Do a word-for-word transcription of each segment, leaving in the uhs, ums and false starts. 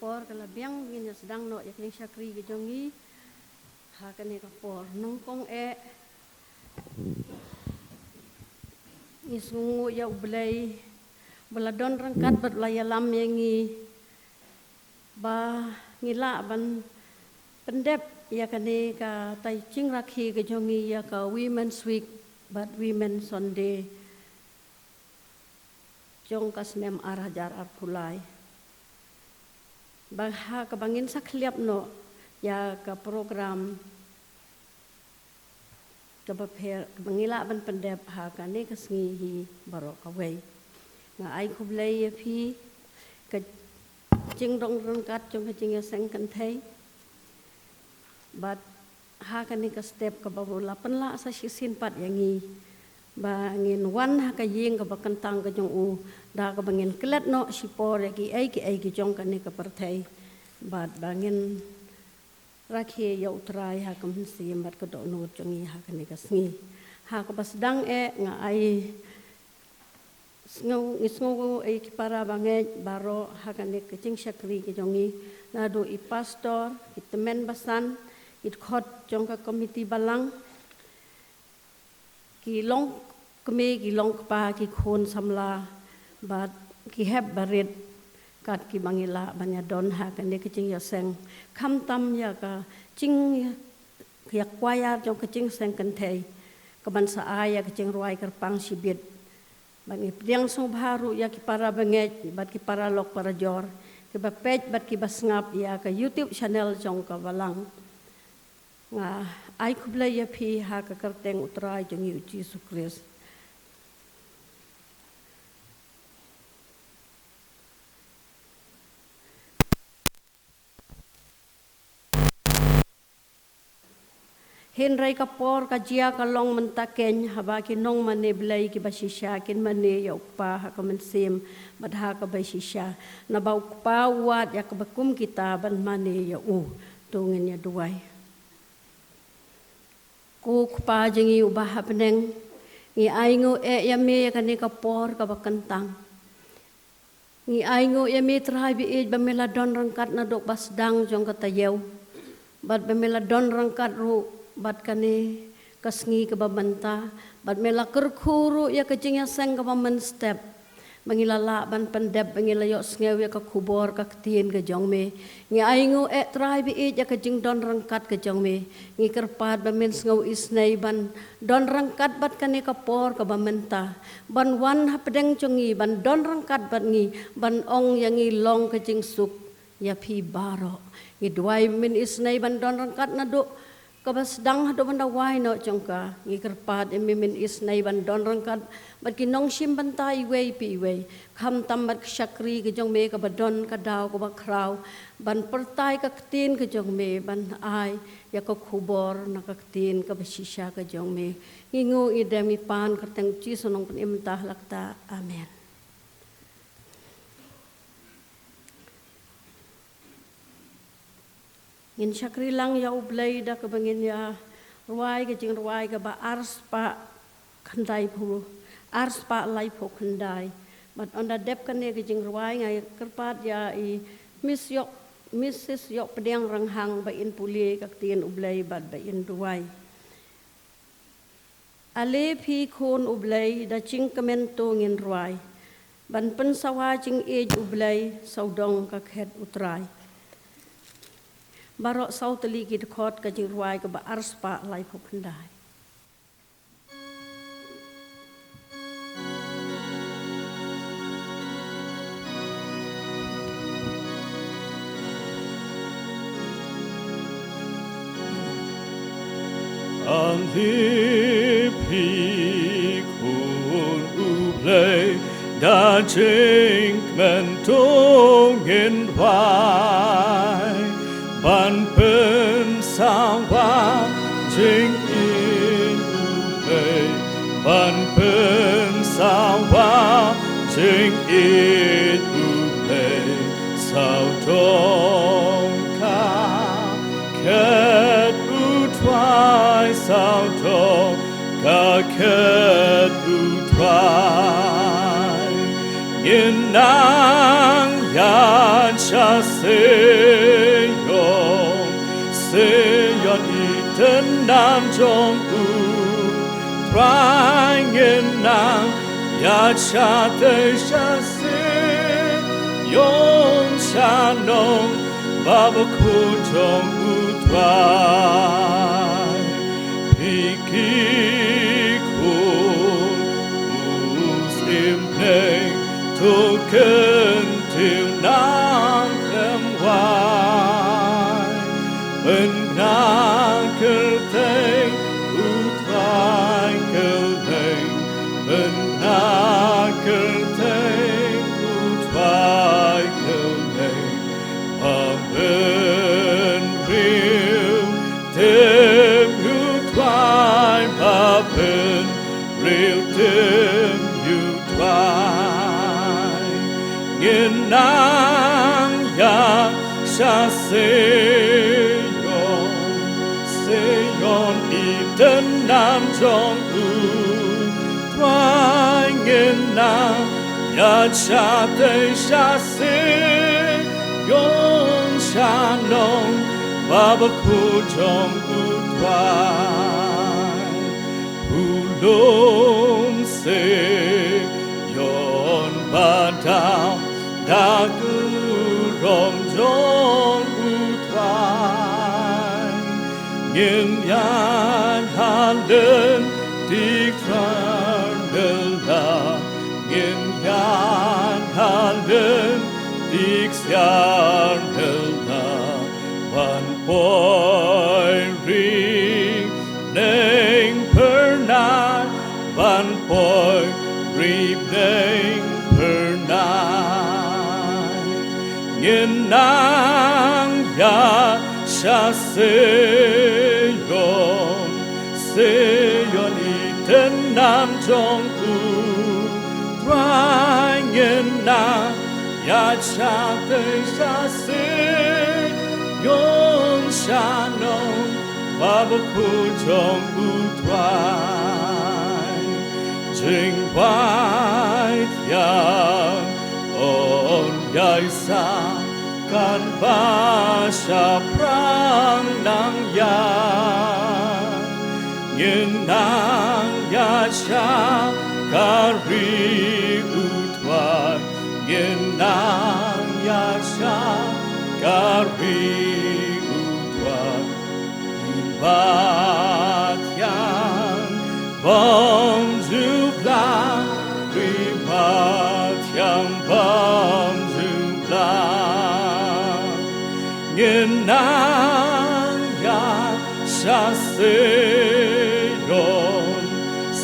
Por ka la biang ngin ïa sdang noh ïa ka jingshakri ka jong ngi ha kane ka por. Nyngkong eh ngi sngewnguh ïa U Blei ba la don ryngkat bad la ïalam ïa ngi ba ngi lah ban pyndep ïa kane ka tai jingrakhe ka jong ngi ïa ka Women's Week bad Women's Sunday jong ka snem ar hajar arphew lai. Ba ha kaba ngin sa khliap noh ïa ka program kaba pher kaba ngi lah ban pyndep ha kane ka sngi hi baroh kawei. Nga ai khublei ïa phi ka jingdon ryngkat jong ka jingïaseng kynthei. Bad ha kane ka step kaba u la pynlah sa shisien pat ïa ngi ba ngin wan ha ka ïing kaba kyntang ka jong u da kaba ngin klet noh shipor ïa kiei kiei ki jong kane ka pyrthei. Bad ba ngin rakhe ïa U Trai ha ka mynsiem bad ka dohnud jong ngi ha kane ka sngi. Ha kaba sdang eh nga ai sngew, ngi sngew ïa ki para bangeit baroh ha kane ka jingshakri ka jong ngi, naduh i pastor, ki tymmen basan, ki dkhot jong ka komiti balang, ki longkmie, ki longkpa, ki khun samla bad ki hep barit, kat kiba ngi lah ban ïadon ha kane ka jingïaseng, khamtam ïa ka jing ïa kwai ar jong ka jingïaseng kynthei kaban sa ai ïa ka jingrwai kyrpang shibit. Bad ngi pdiang sngewbha ruh ïa ki para bangeit bad ki para lok para jor kiba peit bad kiba sngap ïa ka YouTube channel jong ka balang. Nga ai khublei ïa phi ha ka kyrteng U Trai jong ngi U Jisu Khrist. Hynrei ka por ka jia ka long mynta keiñ haba ki nongmane Blei kiba shisha kin mane ïa U Kpa ha ka mynsiem bad ha kaba shisha, naba U Kpa u wad ïa kiba kum kita ban mane ïa u. To ngin ïa duwai. Ko Kpa jong ngi uba ha bneng, ngi ainguh eh ïa me ïa kane ka por kaba kyntang. Ngi ainguh ïa me Trai ba ïeit ba me la don ryngkat naduh ba sdang jong ka taïew bad ba me la don ryngkat ruh bad kane ka sngi kaba mynta bad me la kyrkhu ruh ïa ka jingïaseng kaba mynstep ba ngi la lah ban pyndep ba ngi la ïohsngew ïa ka khubor ka ktien ka jong me. Ngi ainguh eh Trai ba ïeit ïa ka jingdon ryngkat ka jong me. Ngi kyrpad ba men sngew isnei ban don ryngkat bad kane ka por kaba mynta ban wan hapdeng jong ngi ban don ryngkat bad ngi ban ong ïa ngi long ka jingsuk ïa phi baroh. Ngi duwai men isnei ban don ryngkat naduh kaba sdang haduh ban da wai noh jong ka. Ngi kyrpad ïa me men isnei ban don ryngkat bad ki nongshim bynta iwei pa iwei khamtam bad ka shakri ka jong me kaba don ka daw kaba khraw ban pyrta ïa ka ktien ka jong me ban ai ïa ka khubor na ka ktien kaba shisha ka jong me. Ngi nguh ngi dem ngi pan kyrteng Jisu nongpynim mynta ha la kata. Amen. Ngin shakri lang ïa U Blei da kaba ngin ïa rwai ka jingrwai kaba arspah khyndai phew, arspah laiphew khyndai. Bad ynda dep kane ka jingrwai nga ïa kyrpad ïa i Miss Ïoh, Missus Ïohpdiang Ranghang ba in pule ka ktien U Blei bad ba in duwai. Ale phi khun U Blei da jingkmen to ngin rwai ban pynsawa jingïeit U Blei sawdong ka khet U Trai. Baroh saw tylli ki dkhot ka jingrwai kaba arspah laiphew khyndai. Ale phi khun U Blei da jingkmen to ngin rwai ban pynsawa jingïeit U Blei, ban pynsawa jingïeit U Blei sawdong ka khet U Trai, sawdong ka khet U Trai. Ngin nang ïaid sha sing Nam jong u Trai ngin nang ïa sha te sha se yon sha nong ba ba khu jong u Trai. Phi ki khun u sim nei to ken til nang klem wai. Pynna kyrteng u Trai kyrteng, pynna kyrteng u Trai kyrteng. Ba pynriewthem u Trai, ba pynriewthem u Trai. Ngin nang ïa sha Sion, Sion i tynnam jong u Trai. Ngin nang ïa sha te sha se yon sha nong ba ba khu jong u Trai. U lum se yon ba dap da u rong jong u Trai. Ngin ïaid ha lynti ktien nylla, ngin ïaid ha lynti ksiar nylla. Ban poi ri neng pyrnai, ban poi ri neng pyrnai. Ngin nang ïa sha Sion, Sion i tynnam jong u Trai. Ngin nang ïa sha te sha se yon sha nong ba ba khu jong u Trai. Jingpynbeit ïa u ïa sa kan ba shaphrang nang ïa. Ngin nang ïa sha ka ri u Trai, ngin nang ïa sha ka ri u Trai. Ri Mathiang bym ju blah, Ri Mathiang bym ju blah. Ngin nang ïa sha Sion,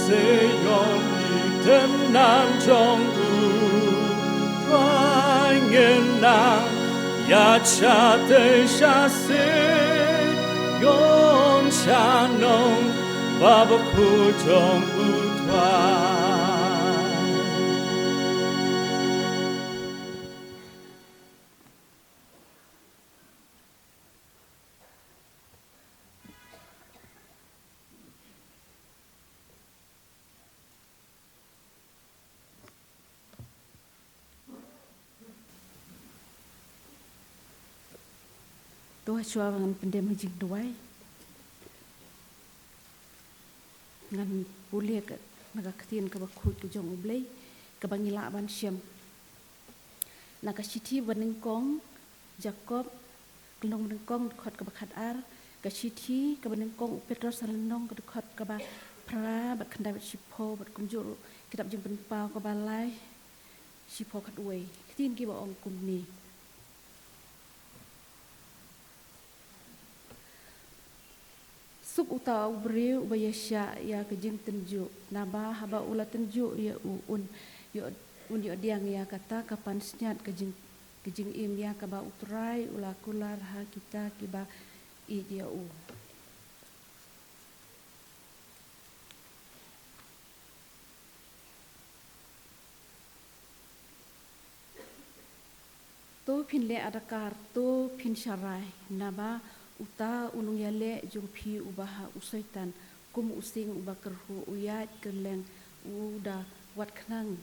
Sion i tynnam jong u Trai. Ngin nang ïa sha te sha se yon sha nong ba ba khu jong u Trai. To, shuwa ba ngan pyndem ha jingduwai, ngan pule ka, na ka ktien kaba khuid ka jong U Blei, kaba ngi lah ban shem. Na ka shithi banyngkong Jakob, lynnong banyngkong, dkhot kaba khatar, ka shithi kaba nyngkong u Petros, lynnong, ka dkhot kaba phra, bad khyndai bad shiphew, bad kumjuh ruh kitab Jingpynpaw kaba lai, shiphew khatwei. Ktien kiba ong kumne. Suk uta u briew uba ïasyah ïa ka jingtynjuh, naba haba u la tynjuh ïa u, un ïoh, un ïoh diang ïa kata ka pansngiat ka jing, ka jingim ïa kaba U Trai u la kular ha kita kiba ïeit ïa u. To phin leh adakar, to phin sharai, naba uta u nongïaleh jong phi uba ha u Soitan, kum u sing uba kyrhuh u ïaid kylleng u da wad khnang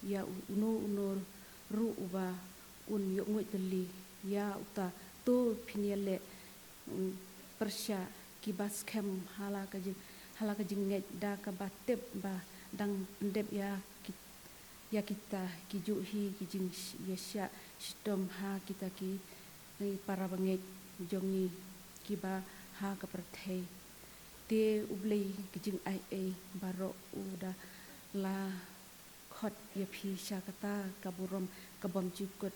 ïa u, uno uno ruh uba un ïoh nguid tylli ïa uta. To phin ïaleh, mm, pyrshah kiba skhem ha la ka jing, ha la ka jingngeit da kaba tip ba dang pyndep ïa ki, ïa kita ki ju hi ki jingïasyllok shitom ha kita ki, eh, para bangeit jong ngi kiba ha ka pyrthei. Te U Blei ka jingaiei baroh u da la khot ïa phi sha kata ka burom ka bymjukut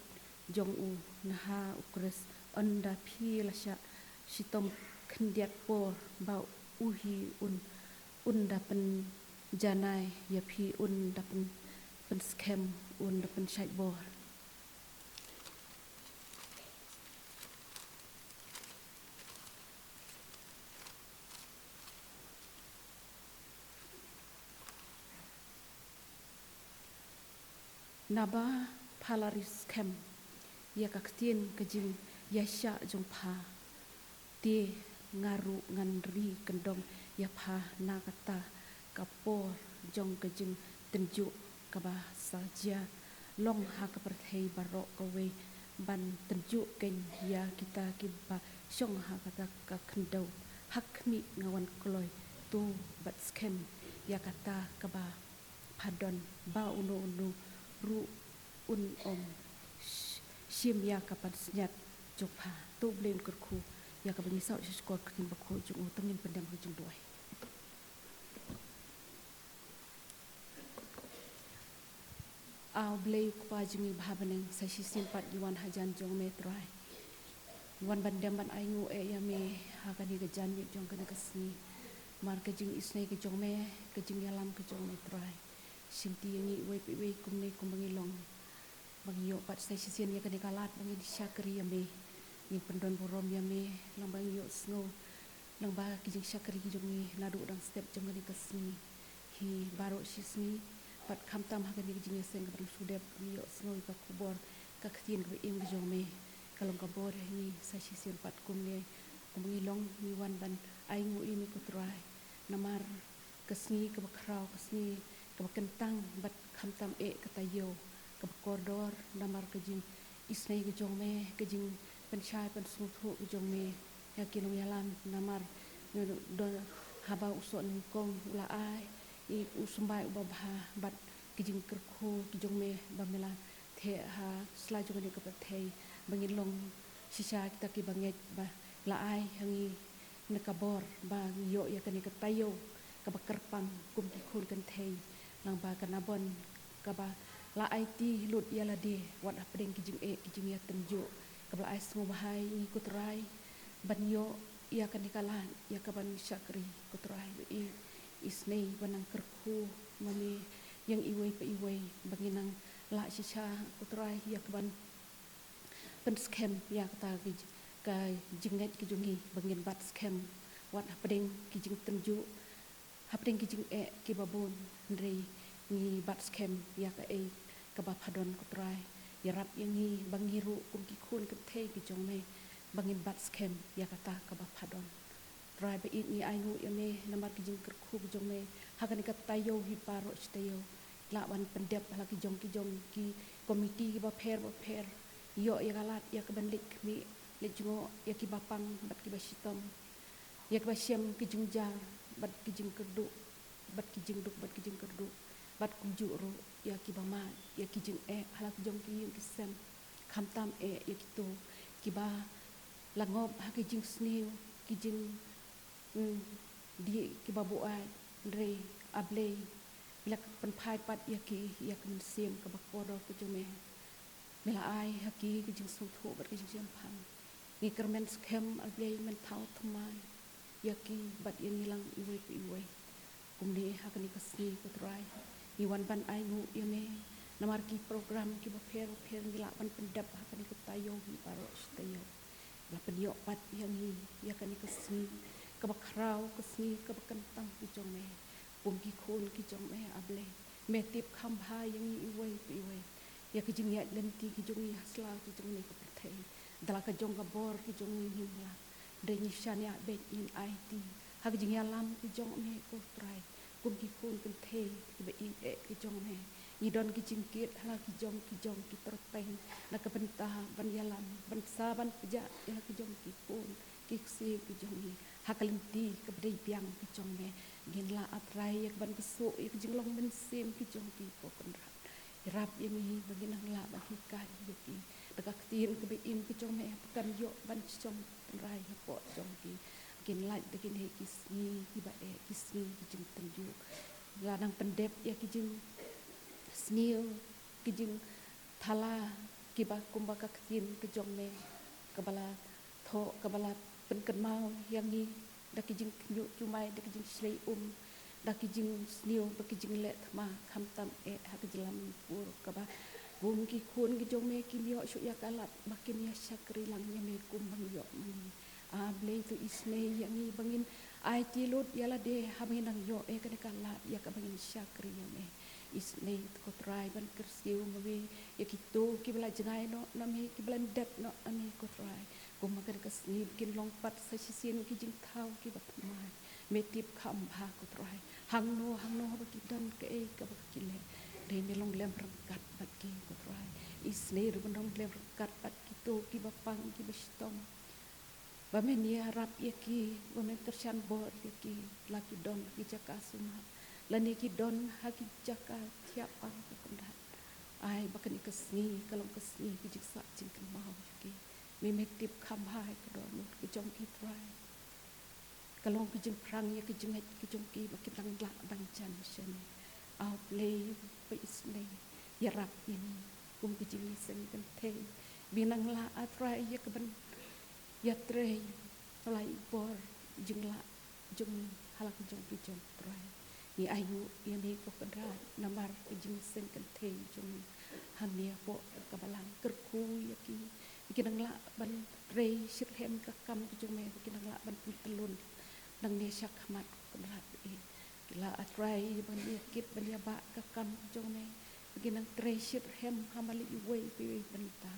jong u na ha U Khrist. Ynda phi la shah shitom khyndiat por ba u hi un, un da pynjanai ïa phi, un da pyn, pynskhem, un da pynshait bor. Naba pha la riewskhem ïa ka ktien ka jingïasyllok jong pha, te nga ruh ngan ri kyndong ïa pha na kata ka por jong ka jingtynjuh kaba sa jia long ha ka pyrthei baroh kawei, ban tynjuh kein ïa kita kiba shong ha kata ka khyndew. Ha khmih, nga wan kloi, to bad skhem ïa kata kaba pha don, ba uno uno ruh un ym sh-, shim ïa ka pansngiat jong pha. To U Blei un kyrkhu ïa kaba ngi sngap sha ka ktien bakhuid jong u. To ngin pyndem ha ka jingduwai. A Blei U Kpa jong ngi ba ha bneng, sa shisien pat ngi wan hajan jong me Trai. Ngi wan ban dem ban ainguh eh ïa me ha kane ka janmiet jong kane ka sngi. Namar ka jingisynei ka jong me, ka jingïalam ka jong me Trai. Shimti ïa ngi iwei pa iwei kumne kumba ngi long. Ba ngi ïoh pat sa shisien ïa kane ka lad ba ngin shakri ïa me. Ngin pyndon burom ïa me, lyngba ngi ïohsngew lyngba ki jingshakri ki jong ngi naduh dang step jong kane ka sngi. Hi baroh shi sngi, bad khamtam ha kane ka jingïaseng kaba dang shu dep, ngi ïohsngew ïa ka khubor, ka ktien kaba im ka jong me. Ka long ka bor ïa ngi sa shisien pat kumne, kumba ngi long ngi wan ban ainguh ïa me ko Trai. Namar ka sngi kaba khraw, ka sngi kaba kyntang, bad khamtam eh ka taïew kaba kordor, namar ka jingisynei ka jong me, ka jingpynshai pynsngewthuh ka jong me ïa ki nongïalam, namar ngi don haba u soh nyngkong u la ai ïa u symbai uba bha, bad ki jingkyrkhu ki jong me ba me la theh ha sla jong kane ka pyrthei, ba ngin long shisha kita kiba ngeit, ba la ai ha ngi na ka bor ba ngi ïoh ïa kane ka taïew kaba kyrpang kum ki khun kynthei, lyngba ka nabon kaba la aiti lut ïa lade, wat hapdeng ki jingeh ki jingïatynjuh, kaba la ai sngewbha ïa ngi ko Trai ban ïoh ïa kane ka lad ïa kaban shakri ko Trai. Ba i, isynei ban nang kyrkhu ma me ïa ngi iwei pa iwei, ba ngin nang lah shisha ko Trai ïa kaban pynskhem ïa kata ka j-, ka jingngeit ka jong ngi, ba ngin bat skhem wat hapdeng ki jingtynjuh, hapdeng ki jingeh kiba bun, hynrei ngi bat skhem ïa kaei kaba pha don ko Trai. Ïarap ïa ngi ba ngi ruh kum ki khun kynthei ki jong me, ba ngin bat skhem ïa kata kaba pha don. Trai ba ïeit, ngi ainguh ïa me namar ki jingkyrkhu ki jong me ha kane ka taïew hi baroh shi taïew. Lah ban pyndep ha la ki jong ki jong ki komiti kiba pher ba pher, ïoh ïa ka lad ïa kaban leit khmih leit jngoh ïa kiba pang bad kiba shitom, ïa kiba shem ki jingjar bad ki jingkyrduh, bad ki jingduk bad ki jingkyrduh, bad kumjuh ruh ïa kiba mad ïa ki jingeh ha la ki jong ki ïing ki sem. Khamtam eh ïa kito kiba la ngop ha ki jingsniew, ki jing, mm, dih kiba buaid, hynrei A Blei, me la pynphai pat ïa ki ïa ka mynsiem kaba kordor ka jong me. Me la ai ha ki ka jingsngewthuh bad ka jingshemphang. Ngi kyrmen skhem A Blei men thaw thymmai ïa ki bad ïa ngi lang iwei pa iwei. Kumne ha kane ka sngi ko Trai, ngi wan ban ainguh ïa me namar ki program kiba pher ba pher ngi lah ban pyndep ha kane ka taïew hi baroh shi taïew. La pynïoh pat ïa ngi ïa kane ka sngi kaba khraw, ka sngi kaba kyntang ki jong me. Kum ki khun ki jong me A Blei, me tip kham bha ïa ngi iwei pa iwei, ïa ki jingïaid lynti ki jong ngi ha sla ki jong ngi ka pyrthei. Da la ka jong ka bor ki jong ngi ngim lah, hynrei ngi shaniah beit, ngin aiti ha ki jingïalam ki jong me ko Trai, kum ki khun kynthei kiba ïeit eh ki jong me. Ngi don ki jingkit ha la ki jong ki jong ki tyrpeng na ka bynta ban ïalam, ban sa ban pjah ïa la ki jong ki khun ki ksiew ki jong ngi ha ka lynti kaba dei biang ki jong me. Ngin lah, A Trai, ïa ka ban ksuid ïa ka jinglong mynsiem ki jong ki, ko Kynrad. Ïarap ïa ngi ba ngin nang lah ban hikai ïa ki da ka ktien kaba im ki jong me, ba kan ïoh ban shong tynrai hapoh jong ki. Ngin lait da kine ki sngi kiba eh, ki sngi ki jingtynjuh. La nang pyndep ïa ki jingsniew, ki jingthala, kiba kumba ka ktien ka jong me kaba la thoh, kaba la pynkynmaw ïa ngi da ki jingkhynñiuh jumai, da ki jingshlei um, da ki jingsniew, da ki jingleh thma, khamtam eh ha ka jylla Manipur, kaba kum ki khun ki jong me kim ïoh shuh ïa ka lad ba kin ïa shakri lang ïa me kum ba ngi ïoh ma ngi. A Blei, to isynei ïa ngi ba ngin aiti lut ïa lade haba ngi nang ïoh ïa kane ka lad ïa kaba ngin shakri ïa me. Isynei, ko Trai, ban kyrsiew ma me ïa kito kiba la jngai noh na me, kiba la ndet noh na me, ko Trai. Kum ma kane ka sngi ba kin long pat sa shisien ki jingthaw kiba thymmai. Me tip kham bha, ko Trai, hangno hangno haba ki don, kaei kaba ki leh. Dei me long lem ryngkat bad ki, ko Trai. Isynei ruh ban long lem ryngkat bad kito kiba pang, kiba shitom, ba men ïarap ïa ki, ba men kyrshan bor ïa ki, la ki don ha ki jaka sumar, lane ki don ha ki jaka thiah pang, ko Kynrad. Ai ba kane ka sngi ka long ka sngi ka jingsah jingkynmaw ïa ki. Me, me tip kham bha ïa ka dohnud ka jong ki, Trai. Ka long ka jingpyrshang ïa ka jingngeit ka jong ki ba kin nang lah ban jan sha me. A Blei, ba isynei, ïarap ïa ngi kum ka jingïaseng kynthei, ba ngin nang lah, A Trai, ïa ka ban ïatrei, la i bor jinglah jong ngi ha la ka jong ki jong, Trai. Ngi aiti ïa me, ko Kynrad, namar ka jingïaseng kynthei jong ngi hangne hapoh ka balang. Kyrkhu ïa ki, ba kin nang lah ban trei shitrhem ka kam ka jong me, ba kin nang lah ban pyntyllun nangne shakhmat, ko Kynrad, eh. Ki lah, A Trai, ban ïa kit, ban ïa bah ka kam ka jong me, ba kin nang trei shitrhem ha mali iwei pa iwei bynta.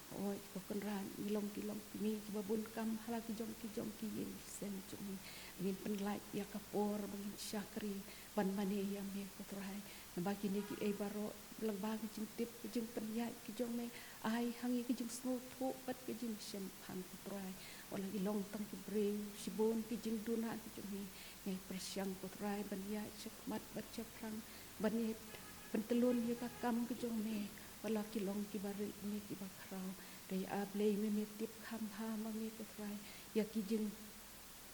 Hooid, ko Kynrad, ngi long ki longkmie kiba bun kam ha la ki jong ki jong ki ïing ki sem jong ngi. Ngin pynlait ïa ka por ba ngin shakri ban mane ïa me, ko Trai. Naba kine kiei baroh, lyngba ka jingtip, ka jingpynïaid ka jong me, ai ha ngi ka jingsngewthuh bad ka jingshemphang, ko Trai. Wat la ki long tang ki briew, shibun ki jingduna ki jong ngi, ngi pyrshang, ko Trai, ban ïaid shakhmat bad shaphrang, ban ïa pyntyllun ïa ka kam ka jong me, wat la ki long kiba rit ne kiba khraw. Dei, A Blei, me, me tip kham bha ma ngi, ko Trai, ïa ki jing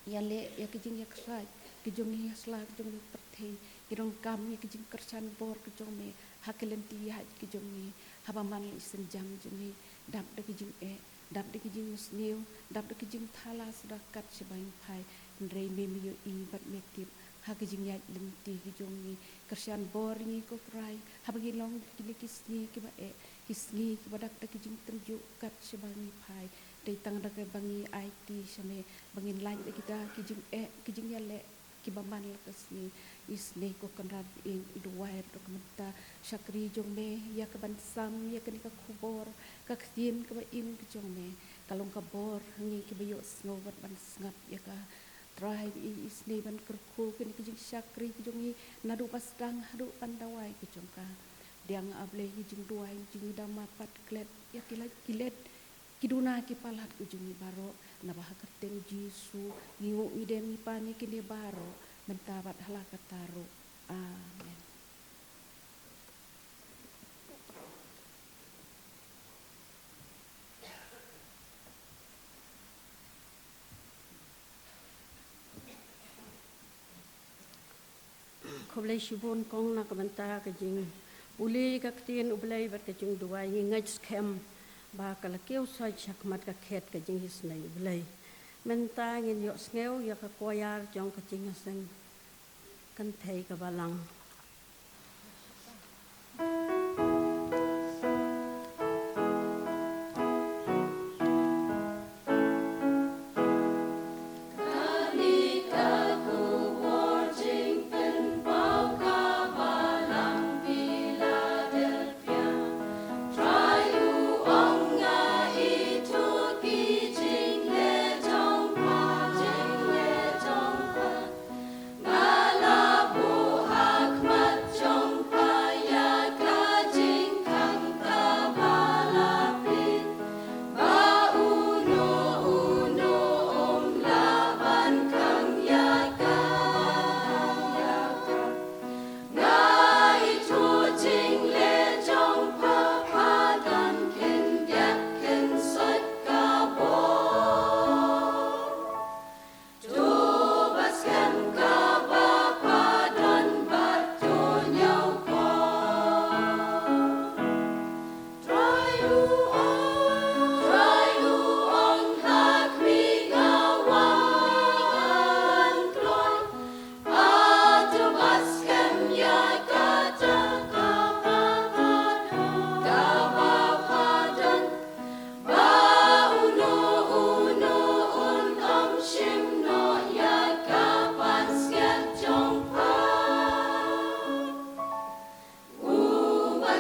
ïaleh, ïa ki jingïakhlaiñ ki jong ngi ha sla ka jong ngi pyrthei, ki donkam ïa ki jingkyrshan bor ki jong me ha ki lynti ïaid ki jong ngi, haba man la i synjam jong ngi, dap da ki jingeh, dap da ki jingsniew, dap da ki jingthala suda kat shaba ngi phai. Hynrei me, me ïohi bad me tip ha ki jingïaid lynti ki jong ngi. Kyrshan bor ïa ngi, ko Trai, haba ngi long kine ki sngi kiba eh, ki sngi kiba dap da ki jingtynjuh kat shaba ngi phai. Dei tang da kaba ngi aiti sha me ba ngin lait da kita ki jingeh, ki jingïaleh kiba man la ka sngi. Isynei, ko Kynrad, ba ïeit, ngi duwai ruh mynta, shakri jong me, ïa ka ban sam ïa kane ka khubor, ka ktien kaba im ka jong me. Ka long ka bor ha ngi kiba ïohsngew bad ban sngap ïa ka. Trai, ba ïeit, isynei ban kyrkhu kine ki jingshakri ki jong ngi, naduh ba sdang haduh ban dawai ka jong ka. Pdiang, A Blei, ki jingduwai jong ngi da ma pat klet ïa ki lait ki let, ki duna ki palat ki jong ngi baroh, naba ha ka kyrteng Jisu ngi nguh, ngi dem, ngi pan ïa kine baroh mynta bad ha la katta ruh. Amen. Khublei shibun kong na ka bynta ka jingpule ka ktien U Blei bad ka jingduwai. Ngi ngeit skhem ba ka la kiew sait shakhmat ka khet ka jingisynei U Blei. Mynta ngin ïohsngew ïa ka choir jong ka jingïaseng kynthei ka balang.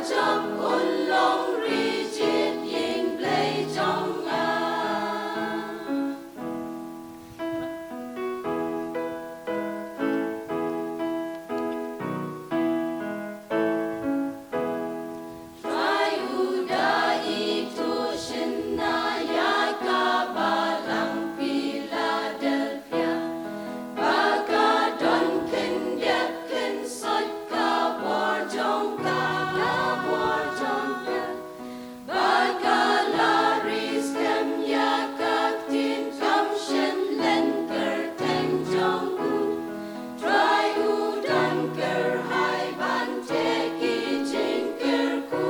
Jop un long ri jied ïing Blei jong nga. Trai u da ithuh shynna ïa ka balang Philadelphia. Ba ka don khyndiat khynsoit ka bor jong ka, ka bor jong ka. Ba ka la ri skhem ïa ka ktien kamshen lynter teng jong u. Trai u don kyrhai ban teh ki jingkyrkhu.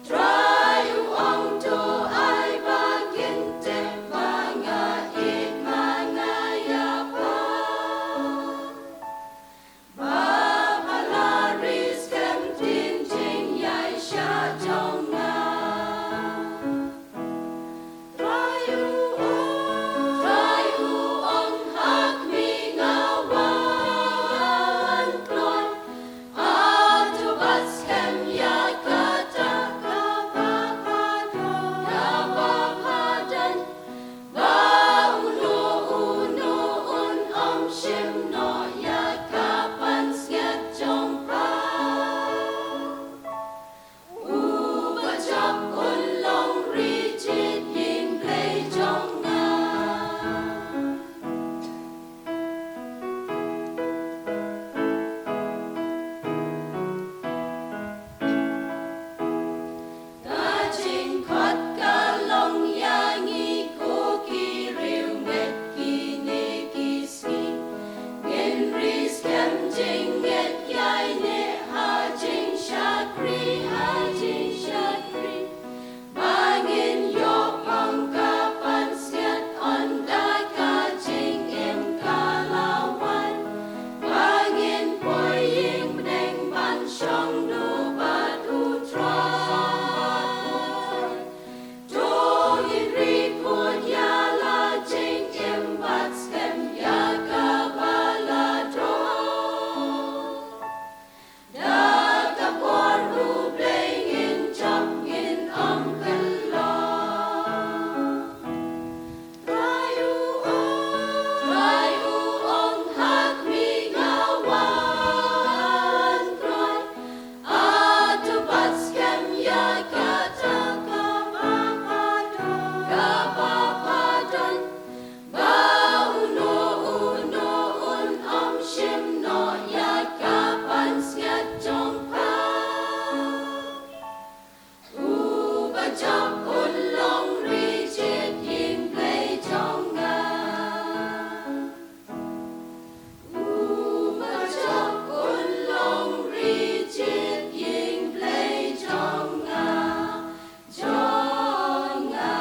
Trai u ong to ai ba kin teh ba nga ïeit ma nga ïa pha. Ba pha la ri skhem ktien jingïaishah jong nga. Trai u ong, trai u ong ha khmih nga wan kloi. Hato bat skhem ïa kata kaba pha don, kaba pha don. Ba uno uno un ym shim noh ïa ka pansngiat jong pha. Uba jop un long ri jied ïing Blei jong nga. Ka jingkhot ka long ïa ngi ko ki riewngeit kine ki sngi. Ngin ri skhem jingngeit ïa ine ha jingshakri, ha jingshakri. Ba ngin ïoh phong ka pansngiat ynda ka jingim ka la wan. Ba ngin poi ïing bneng ban shong duh bad U Trai. To ngin ri khuid ïa la jingim bad skhem ïa kaba la don. Da ka bor U Blei ngin jop, ngin ym kylla. Trai u ong, trai u ong ha khmih nga wan kloi. Hato bat skhem ïa kata kaba pha don, kaba pha don. Ba uno uno un ym shim noh ïa ka pansngiat jong pha. Uba jop un long ri jied ïing Blei jong nga. Uba jop un long ri jied ïing Blei jong nga, jong nga.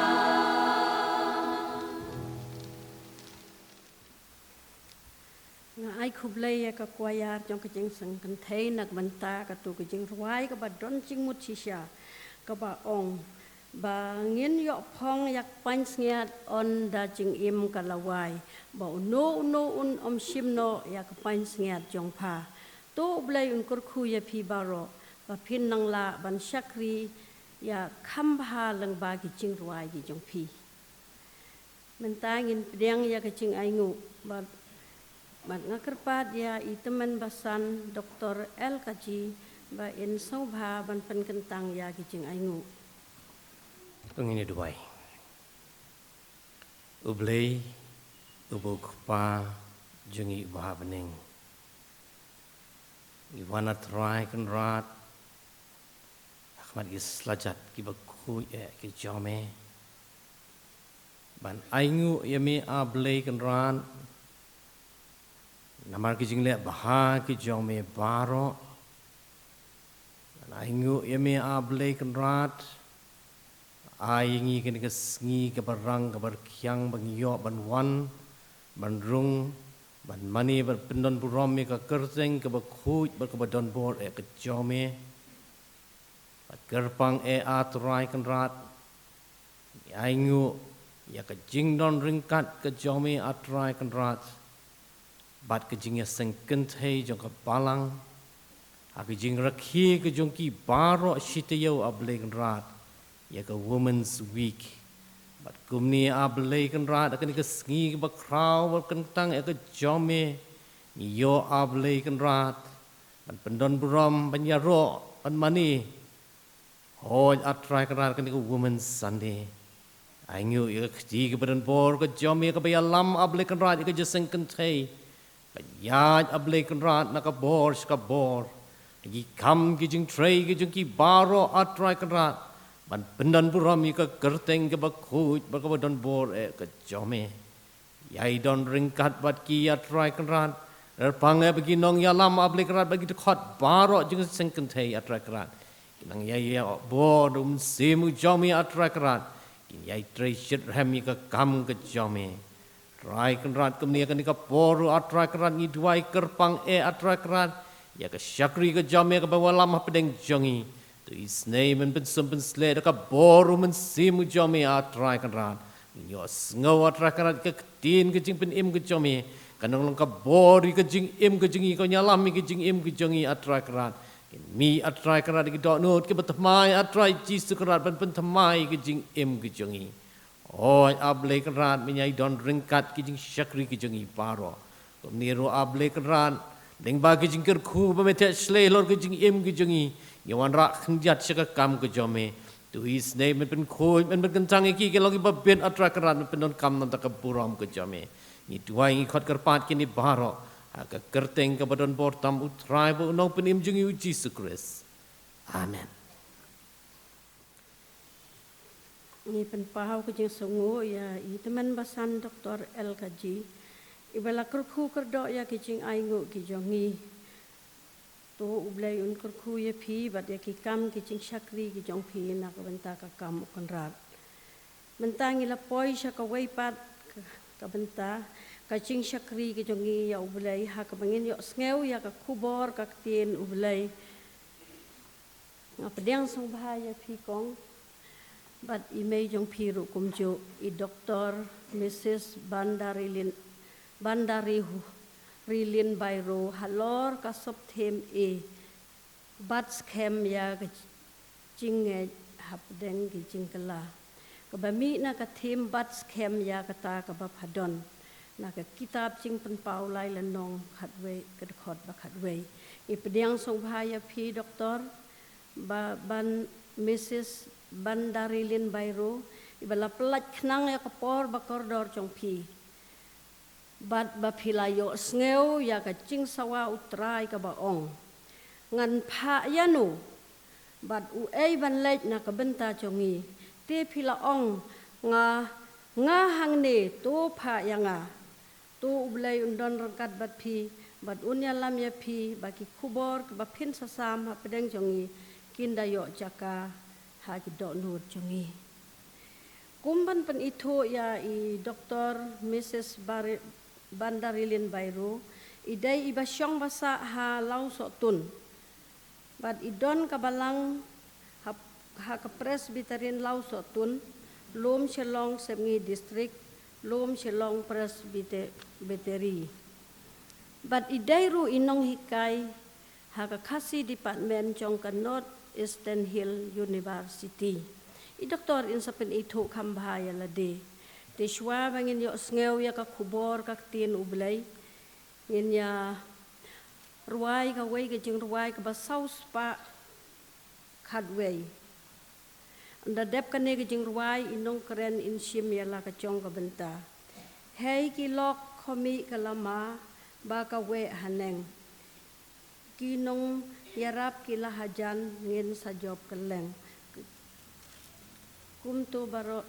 Nga ai khublei ïa ka choir jong ka jingseng kynthei na ka bynta kato ka jingrwai kaba don jingmut shisha, kaba ong, ba ngin ïoh phong ïa ka pansngiat ynda jingim ka la wai, ba uno uno un ym shim noh ïa ka pansngiat jong pha. To U Blei un kyrkhu ïa phi baroh, ba phin nang lah ban shakri ïa kham bha lyngba ki jingrwai ki jong phi. Mynta ngin pdiang ïa ka jingainguh, bad, bad nga kyrpad ïa i tymmen basan Doktor L. Kaji, ba in sngewbha ban pynkyntang ïa ka jingainguh. To ngin ïa duwai. U Blei, uba u Kpa jong ngi uba ha bneng. Ngi wan, A Trai Kynrad, ha khmat ki slajat kiba khuid eh ki jong me. Ban ainguh ïa me, A Blei Kynrad, namar ki jingleh bha ki jong me baroh. Ban ainguh ïa me, A Blei Kynrad, ai ïa ngi kane ka sngi kaba rang kaba rkhiang ba ngi ïoh ban wan, ban rung, ban mane, ban pyndon burom ïa ka kyrteng kaba khuid bad kaba donbor eh ka jong me. Bad kyrpang eh, A Trai Kynrad, ngi ainguh ïa ka jingdon ryngkat ka jong me, A Trai Kynrad, bad ka jingïaseng kynthei jong ka balang. Ha ka jingrakhe ka jong ki baroh shi taïew, A Blei Kynrad, ïa ka Women's Week. Bad kumne, A Blei Kynrad, ha kane ka sngi kaba khraw bad kyntang ïa ka jong me, ngi ïoh, A Blei Kynrad, ban pyndon burom, ban ïaroh, ban mane. Hooid, A Trai Kynrad, kane ka Women's Sunday. Ai nguh ïa ka kti kaba don bor ka jong me kaba ïalam, A Blei Kynrad, ïa ka jingïaseng kynthei. Ka ïaid, A Blei Kynrad, na ka bor sha ka bor. Ki kam ki jingtrei ki jong ki baroh, A Trai Kynrad, ban pyndon burom ïa ka kyrteng kaba khuid bad kaba don bor eh ka jong me. Ïai don ryngkat bad ki, A Trai Kynrad. Kyrpang eh ba ki nongïalam, A Blei Kynrad, bad ki dkhot baroh jong ka jingïaseng kynthei, A Trai Kynrad, kin nang ïai ïoh bor da u Mynsiem u jong me, A Trai Kynrad. Kin ïai trei shitrhem ïa ka kam ka jong me. Trai Kynrad, kumne ha kane ka por ruh, A Trai Kynrad, ngi duwai kyrpang eh, A Trai Kynrad, ïa ka shakri ka jong me kaba ïalam hapdeng jong ngi. To isynei men pynsum pynshlur da ka bor u Mynsiem u jong me, A Trai Kynrad. Ngin ïohsngew, A Trai Kynrad, ka ktien ka jingpynim ka jong me. Kan long ka bor ïa ka jingim ka jong ngi, kan ïalam ïa ka jingim ka jong ngi, A Trai Kynrad. Kin mih, A Trai Kynrad, ïa ki dohnud kiba thymmai, A Trai Jisu Kynrad, ban pynthymmai ïa ka jingim ka jong ngi. Hooid, A Blei Kynrad, men ïai don ryngkat ki jingshakri ki jong ngi baroh. Kumne ruh, A Blei Kynrad, lyngba ki jingkyrkhu ba me thied shlei halor ki jingim ki jong ngi, ngi wanrah khyndiat sha ka kam ka jong me. To isynei men pynkhuid, men pynkyntang ïa ki, kin long kiba bit, A Trai Kynrad, men pyndonkam na ka bynta ka burom ka jong me. Ngi duwai, ngi khot kyrpad kine baroh ha ka kyrteng kaba don bor tam u Trai bad u Nongpynim jong ngi, u Jisu Khrist. Amen. Ngi pynpaw ka jingsngewnguh ïa i tymmen basan Doktor L Kaji, iba la kyrkhu kyrdoh ïa ki jingainguh ki jong ngi. To U Blei un kyrkhu ïa phi bad ïa ki kam ki jingshakri ki jong phi na ka bynta ka kam U Kynrad. Mynta ngi la poi sha kawei pat ka, ka bynta ka jingshakri ki jong ngi ïa U Blei, ha kaba ngin ïohsngew ïa ka khubor ka ktien U Blei. Nga pdiang sngewbha ïa phi kong bad i mei jong phi ruh kumjuh, i Doktor Misis Bandarilin, Bandarilin Bairo, halor ka sub theme A, Bat Skhem ïa ka Jingngeit Hapdeng ki Jingkylla. Kaba mih na ka theme Bat Skhem ïa kata kaba pha don, na ka kitab Jingpynpaw lai lynnong khatwei, ka dkhot ba khatwei. Ngi pdiang sngewbha ïa phi Doktor ba, ban, Misis Bandarilin Bairo, iba la pyllait khnang ïa ka por ba kordor jong phi. Bad ba phi la ïohsngew ïa ka jingsawa U Trai kaba ong, ngan phah ïa no, bad uei ban leit na ka bynta jong ngi? Te phi la ong, nga, nga hangne, to phah ïa nga. To U Blei un don ryngkat bad phi, bad un ïalam ïa phi, ba ki khubor kiba phin sa sam hapdeng jong ngi kin da ïoh jaka ha ki dohnud jong ngi. Kum ban pynithuh ïa i Doktor Misis Bari-, Bandarilin Bairo, i dei iba shong ba sah ha Lawsohtun. Bad i don ka balang ha, ha ka Presbyterian Lawsohtun, Lum Shillong Sepngi District, Lum Shillong Presbytery. Bad i dei ruh i nonghikai ha ka Khasi Department jong ka North Eastern Hill University. I Doktor in sa pynithuh kham bha ïa lade. Te shuwa ba ngin ïohsngew ïa ka khubor ka ktien U Blei, ngin ïa rwai kawei ka jingrwai kaba saw spah khatwei. Ynda dep kane ka jingrwai, i nongkren in shim ïa la ka jong ka bynta. Hei ki lok khmih ka lama ba ka weh haneng, ki nongïarap ki la hajan, ngin sa jop kylleng. Kumto baroh,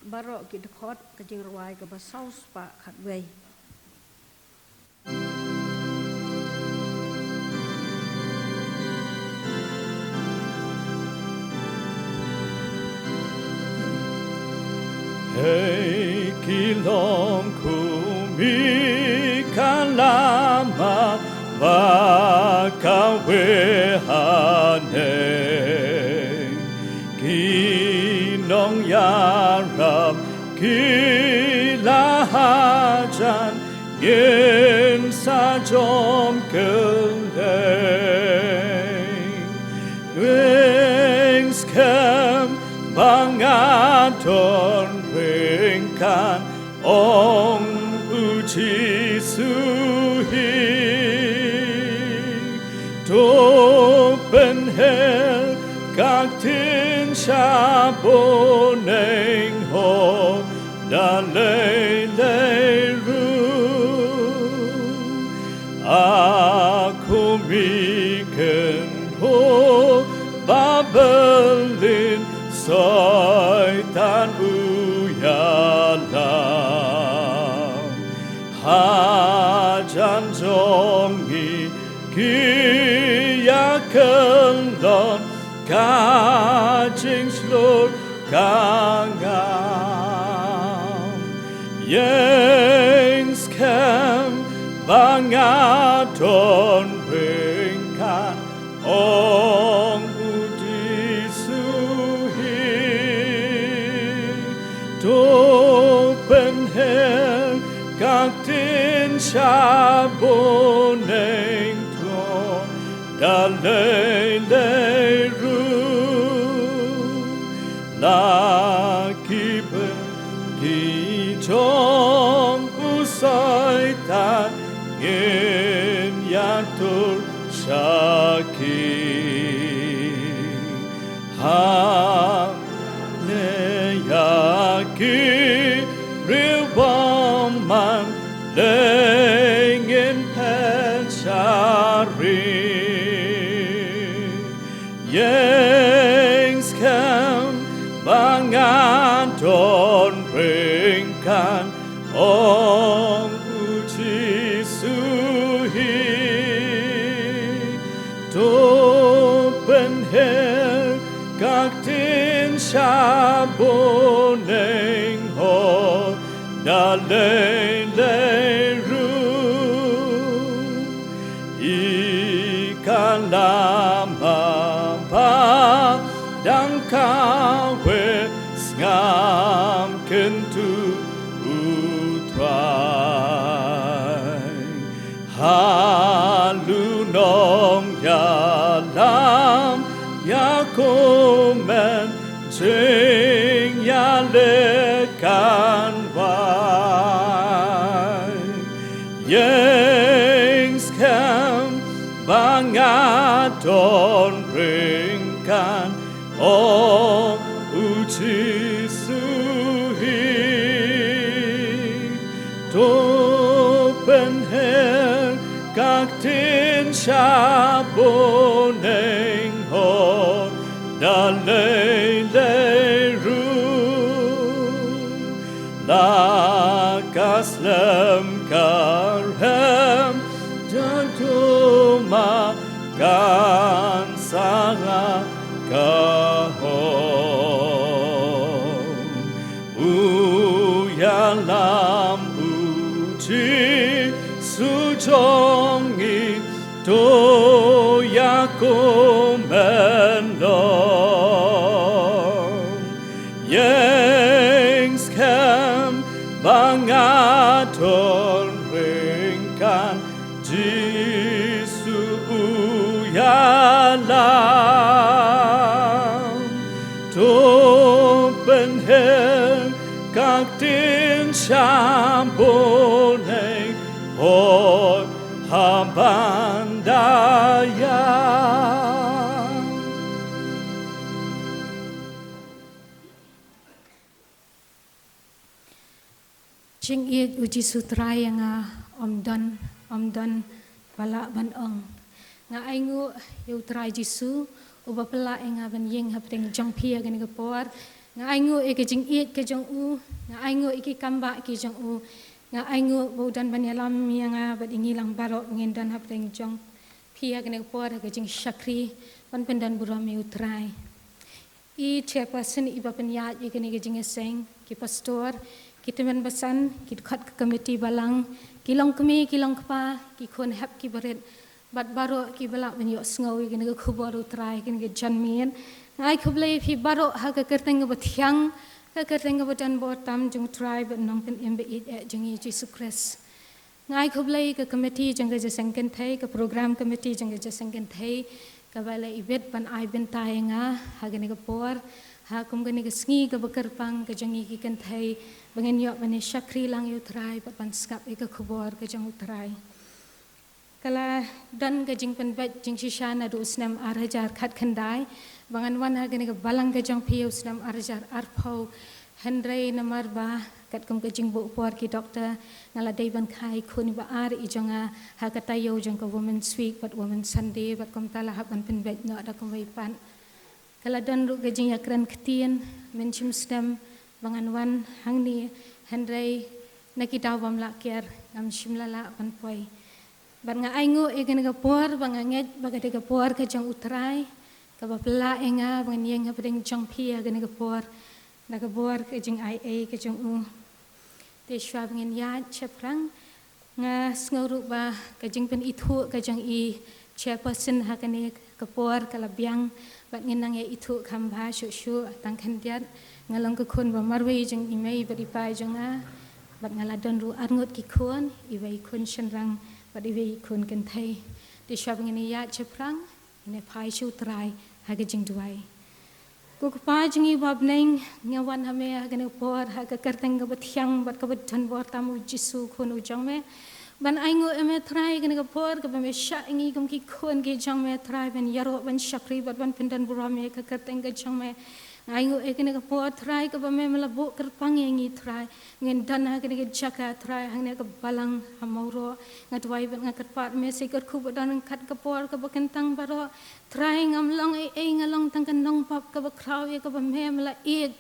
baroh ki dkhot ka jingrwai kaba saw spah khatwei. Hei ki long khmih ka lama ba ka weh haneng, ki nongïarap ki la hajan, ngin sa jop kylleng. Ba nga don ryngkat, ong u Jisu hi. To pynher ka ktien sha bneng, ho da lei lei ruh. A khmih kynhoh ba byllien, Soitan u ïalam. Hajan jong ngi ki ïakyllon, ka jingshlur ka ngam. Ïeng skhem ba nga don ryngkat, ong u Jisu hi. To pynher ka ktien sha bneng, to da lei lei ruh. La ki bynta ki jong u Soitan, ngin ïatur sha ki. Ha lei ïa ki riewbymman, lei ngin phet sha ri. Ïeng skhem ba nga don ryngkat, ong u Jisu hi. To pynher ka ktien sha bneng, ho da lei lei ruh. Ïa ka lama ba dang kawei, sngap kyntu u Trai. Halor u nongïalam ïa kumne, jingïaleh kan wai. Ïeng skhem ba nga don ryngkat, ong u Jisu hi. To pynher ka ktien sha bneng, ho da lei lei ruh. La ka slem ka rhem, jong to ma kan sa la ka hok. U ïalam u Jisu jong ngi, to ïa kumne long. Ïeng skhem ba nga don ryngkat, Jisu u ïalam. To pynher ka ktien sha bneng, hoi haba nga ïam. Jingïeit u Jisu Trai ïa nga, ym don, ym don ba lah ban ong. Nga ainguh ïa u Trai Jisu, uba pynlah ïa nga ban ïeng hapdeng jong phi ha kane ka por. Nga ainguh ïa ka jingïeit ka jong u, nga ainguh ïa ki kam bah ki jong u. Nga ainguh ba u don ban ïalam ïa nga bad ïa ngi lang baroh ngin don hapdeng jong phi ha kane ka por ha ka jingshakri ban pyndon burom ïa u Trai. I chairperson iba pynïaid ïa kane ka jingïaseng, ki pastor, ki tymmen basan, ki dkhot ka komiti balang, ki longkmie, ki longkpa, ki khun hep ki barit, bad baroh kiba lah ban ïohsngew ïa kane ka khubor u Trai, kane ka janmiet. Nga ai khublei ïa phi baroh ha ka kyrteng kaba thiang, ka kyrteng kaba don bor tam jong u Trai bad u Nongpynim ba ïeit eh jong ngi Jisu Khrist. Nga ai khublei ïa ka komiti jong ka jingïaseng kynthei, ka program committee jong ka jingïaseng kynthei, kaba la ibit ban ai bynta ïa nga ha kane ka por. Ha kum kane ka sngi kaba kyrpang ka jong ngi ki kynthei, ba ngin ïoh ban ïa shakri lang ïa u Trai bad ban sngap ïa ka khubor ka jong u Trai. Ka la don ka jingpynbeit jingshisha naduh u snem ar hajar khatkhyndai ba ngan wan ha kane ka balang ka jong phi ïa u snem ar hajar arphew. Hynrei namar ba katkum ka jingbuh por ki doktor, nga la dei ban kha i khun iba ar i jong nga ha ka taïew jong ka Women's Week bad Women's Sunday, bad kumta la hap ban pynbeit noh da kumwei pat. Ka la don ruh ka jingïakren ktien mynshim snem ba ngan wan hangne, hynrei na ki daw bym lah kiar ngam shym la lah ban poi. Bad nga ainguh ïa kane ka por ba nga ngeit ba ka dei ka por ka jong u Trai kaba pynlah ïa nga ba ngan ïeng hapdeng jong phi ha kane ka por da ka bor ka jingaiei ka jong u. Te shuwa ba ngin ïaid shaphrang, nga sngew ruh ba ka jingpynithuh ka jong i chairperson ha kane ka por ka la biang, bad ngin nang ïa ithuh kham bha shuh shuh. Tang khyndiat, nga long ka khun ba marwei jong i mei bad i pa jong nga, bad nga la don ruh arngut ki khun, iwei i khun shynrang bad iwei i khun kynthei. Te shuwa ba ngin ïaid shaphrang, ngin ïa phai sha u Trai ha ka jingduwai. Ko Kpa jong ngi ba ha bneng, nga wan ha me ha kane ka por ha ka kyrteng kaba thiang bad kaba don bor tam, u Jisu, khun u jong me, ban ainguh ïa me Trai ha kane ka por kaba me shah ïa ngi kum ki khun ki jong me Trai, ban ïaroh, ban shakri bad ban pyndon burom ïa ka kyrteng ka jong me. Nga ainguh ïa kane ka por Trai kaba me, me la buh kyrpang ïa ngi Trai. Ngin don ha kane ka jaka Trai, hangne ha ka balang ha Mawroh. Nga duwai bad nga kyrpad, me sa kyrkhu ba don ryngkat ka por kaba kyntang baroh. Trai, ngam long ei ei, nga long tang ka nongpop kaba khraw ïa kaba me, me la ïeit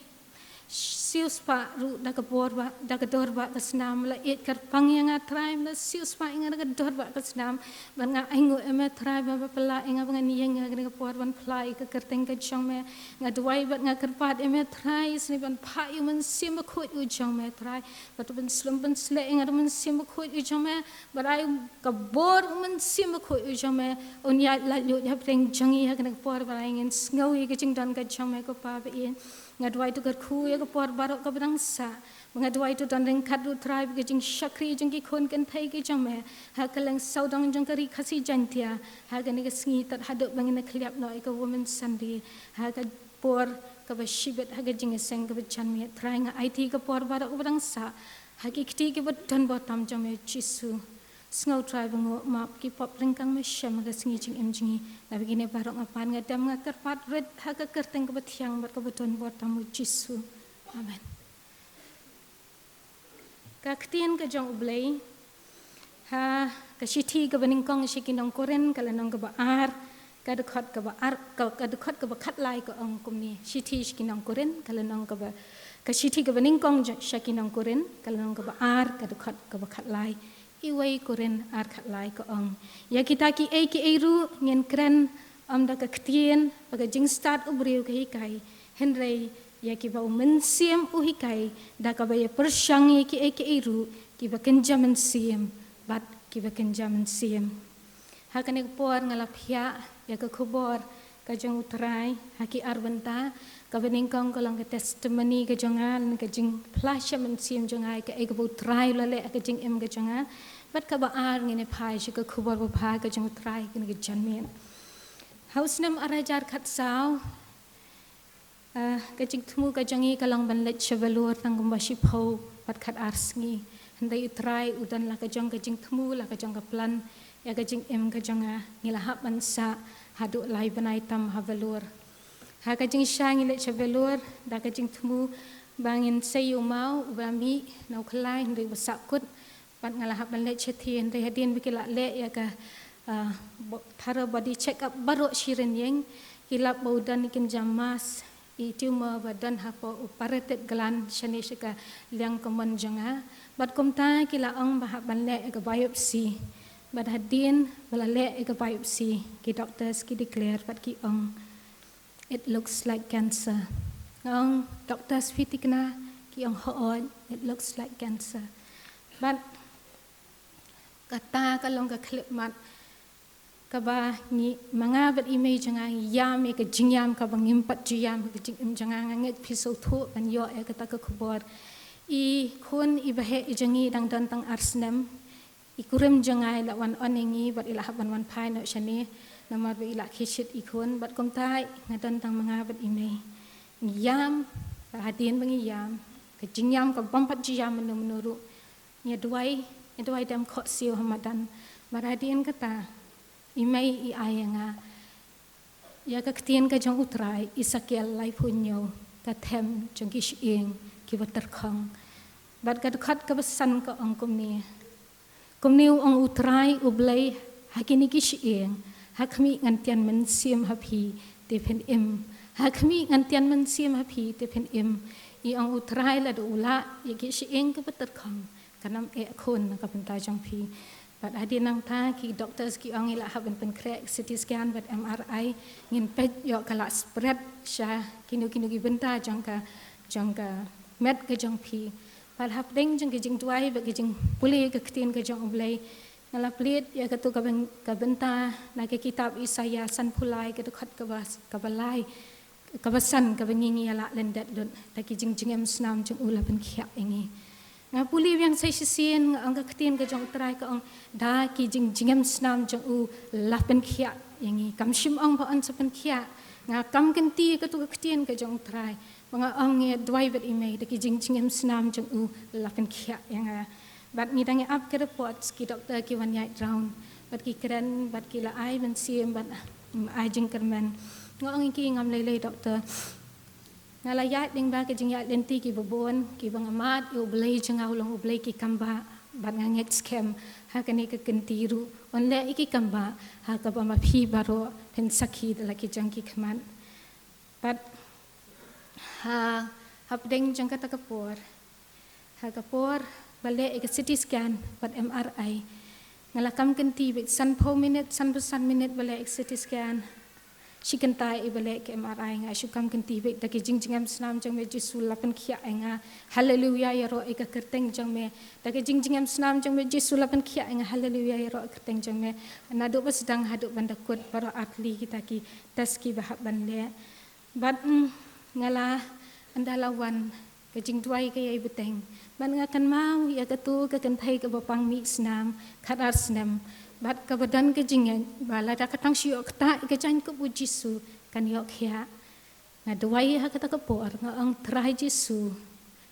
siewspah ruh da ka bor ba, da ka dor ba ka snam, me la ïeit kyrpang ïa nga Trai, me la siewspah ïa nga da ka dor ba ka snam. Bad nga ainguh ïa me Trai ba me pynlah ïa nga ba ngan ïeng ha kane ka por ban phla ïa ka kyrteng ka jong me. Nga duwai bad nga kyrpad ïa me Trai, isynei ban phah ïa u Mynsiem Bakhuid u jong me Trai, bad u pynslem pynsleh ïa nga da u Mynsiem Bakhuid u jong me, bad ai ka bor u Mynsiem Bakhuid u jong me un ïaid laitluid hapdeng jong ngi ha kane ka por, bad ai ngin sngew ïa ka jingdon ka jong me ko Pa ba ïeit. Nga duwai to kyrkhu ïa ka por baroh kaba dang sah. Ba nga duwai to don ryngkat ruh Trai bad ka jingshakri jong ki khun kynthei ki jong me ha kylleng sawdong jong ka Ri Khasi Jaiñtia ha kane ka sngi tad haduh ba ngin ïa khylliap noh ïa ka Women's Sunday ha ka por kaba shibit ha ka jingïaseng kaba janmiet. Trai, nga aiti ka por baroh kaba dang sah ha ki kti kiba don bor tam jong me Jisu. Sngew Trai ba nguh, map ki pop ryngkang me shem ha ka sngi jingim jong ngi. Naba kine baroh nga pan, nga dem, nga kyrpad rit ha ka kyrteng kaba thiang bad kaba don bor tam u Jisu. Amen. Ka ktien ka jong U Blei ha ka shithi kaba nyngkong sha ki nong Korinth, ka lynnong kaba ar, ka dkhot kaba ar, ka, ka dkhot kaba khatlai ka ong kumne. Shithi sha ki nong Korinth, ka lynnong kaba, ka shithi kaba nyngkong ja-, sha ki nong Korinth, ka lynnong kaba ar, ka dkhot kaba khatlai. Iwei Korinth ar khatlai ka ong: Ïa kita kiei kiei ruh ngin kren, ym da ka ktien bad ka jingstad u briew ka hikai, hynrei ïa kiba u Mynsiem u hikai, da kaba ïa pyrshang ïa kiei kiei ruh kiba kynja mynsiem bad kiba kynja mynsiem. Ha kane ka por nga la phiah ïa ka khubor ka jong U Trai ha ki ar bynta. Kaba nyngkong ka long ka testimony ka jong nga, lane ka jingphla sha mynsiem jong nga ïa kaei kaba U Trai u la leh ha ka jingim ka jong nga. Bad kaba ar ngin ïa phai sha ka khubor babha ka jong U Trai kane ka janmiet. Ha u snem ar hajar khatsaw, ah, ka jingthmu ka jong ngi ka long ban leit sha Vellore tang kumba shiphew bad khatar sngi. Hynrei U Trai u don la ka jong ka jingthmu, la ka jong ka plan ïa ka jingim ka jong nga. Ngi la hap ban sah haduh lai bnai tam ha Vellore. Ha ka jingshisha ngi leit sha Vellore da ka jingthmu ba ngin sei ïa u maw uba mih na u khlai, hynrei uba sahkut. Bad nga la hap ban leit shathie, hynrei hadien ba ki la leh ïa ka, ah, bo-, thorough body check up baroh shi rynïeng, ki lap ba u don i kynja mass, i tumor ba don hapoh u parotid gland shane sha ka liang kamon jong nga. Bad kumta ki la ong ba hap ban leh ïa ka biopsy. Bad hadien ba la leh ïa ka biopsy, ki doctors ki declare bad ki ong, "It looks like cancer." Nga ong, "Doctors, phi thikna?" Ki ong, "Hooid, it looks like cancer." Bad kata ka long ka khyllipmat kaba ngi, ma nga bad i mei jong nga, ngi ïam ïa ka jingïam kaba ngim pat ju ïam ha ka jingim jong nga. Nga ngeit phi sngewthuh ban ïoh ïa kata ka khubor. I khun iba heh i jong ngi dang don tang ar snem. I kurim jong nga i la wan on ïa ngi bad i la hap ban wan phai noh shane, namar ba i la khie shit i khun, bad kumta nga don tang ma nga bad i mei. Ïam, hadien ba ngi ïam, ka jingïam ka bym pat ju ïam mynno mynno ruh. Ngi duwai, ngi duwai dem khohsiew ha madan. Mar hadien kata, i mei i ai ïa nga ïa ka ktien ka jong U Trai, Esekiel laiphew hynñiew, ka them jong ki shyieng kiba tyrkhong. Bad ka dkhot kaba san ka ong kumne: Kumne u ong U Trai U Blei ha kine ki shyieng: Ha khmih, ngan tian mynsiem ha phi te phin im. Ha khmih, ngan tian mynsiem ha phi te phin im. I ong U Trai, lada u lah ïa ki shyieng kiba tyrkhong, kan ym eh khun na ka bynta jong phi. Bad hadien nangta ki doctors ki ong ngi lah hap ban pynkhreh C T scan bad M R I, ngin peit ïoh ka lah spread sha kino kino ki bynta jong ka, jong ka met ka jong phi. Bad hapdeng jong ka jingduwai bad ka jingpule ka ktien ka jong U Blei, nga la plie ïa kato ka byn-, ka bynta na ka kitab Isaïah sanphew lai, ka dkhot kaba, kaba lai, kaba san, kaba ngi, ngi ïa lah lyndet lut: Da ki jingjngem snam jong u la pynkhiah ïa ngi. Nga pule biang sa shisien, nga ong ka ktien ka jong U Trai ka ong: Da ki jingjngem snam jong u la pynkhiah ïa ngi. Kam shym ong ba yn sa pynkhiah. Nga kam kynti kato ka ktien ka jong U Trai. Ba nga ong ngi duwai bad i mei, da ki jingjngem snam jong u la pynkhiah ïa nga. Bad ngi dang ïa ap ki reports, ki doctor ki wan ïaid round, bad ki kren, bad ki la ai mynsiem, bad, mm, ai jingkyrmen. Nga ong ïa ki, ngam lei lei doctor. Nga la ïaid lyngba ki jingïaid lynti kiba bun, kiba nga mad ïa U Blei jong nga u long U Blei ki kam bah, bad nga ngeit skhem ha kane ka kynti ruh un leh ïa ki kam bah ha kaba ma phi baroh phin sakhi da la ki jong ki khmat. Bad ha, hapdeng jong kata ka por, ha ka por ba leh ïa ka C T scan bad M R I, nga la kam kynti beit sanphew minit, sanphew san minit ba leh ïa ka C T scan. Shi kynta ïa ba leh ka M R I, nga shu kam kynti beit: Da ki jingjngem snam jong me Jisu la pynkhiah ïa nga. Haleluya, ïaroh ïa ka kyrteng jong me. Da ki jingjngem snam jong me Jisu la pynkhiah ïa nga. Haleluya, ïaroh ïa ka kyrteng jong me. Naduh ba sdang haduh ban da kut, baroh artylli kita ki test kiba hap ban leh. Bad, mm, nga la, ynda la wan ka jingduwai ka ïai bteng, bad nga kynmaw ïa kato ka kynthei kaba pang mih snam, khatar snem, bad kaba don ka jingngeit ba lada ka tang shu ïoh ktah ïa ka jaiñkup U Jisu kan ïoh khiah. Nga duwai ha kata ka por, nga ong: Trai Jisu,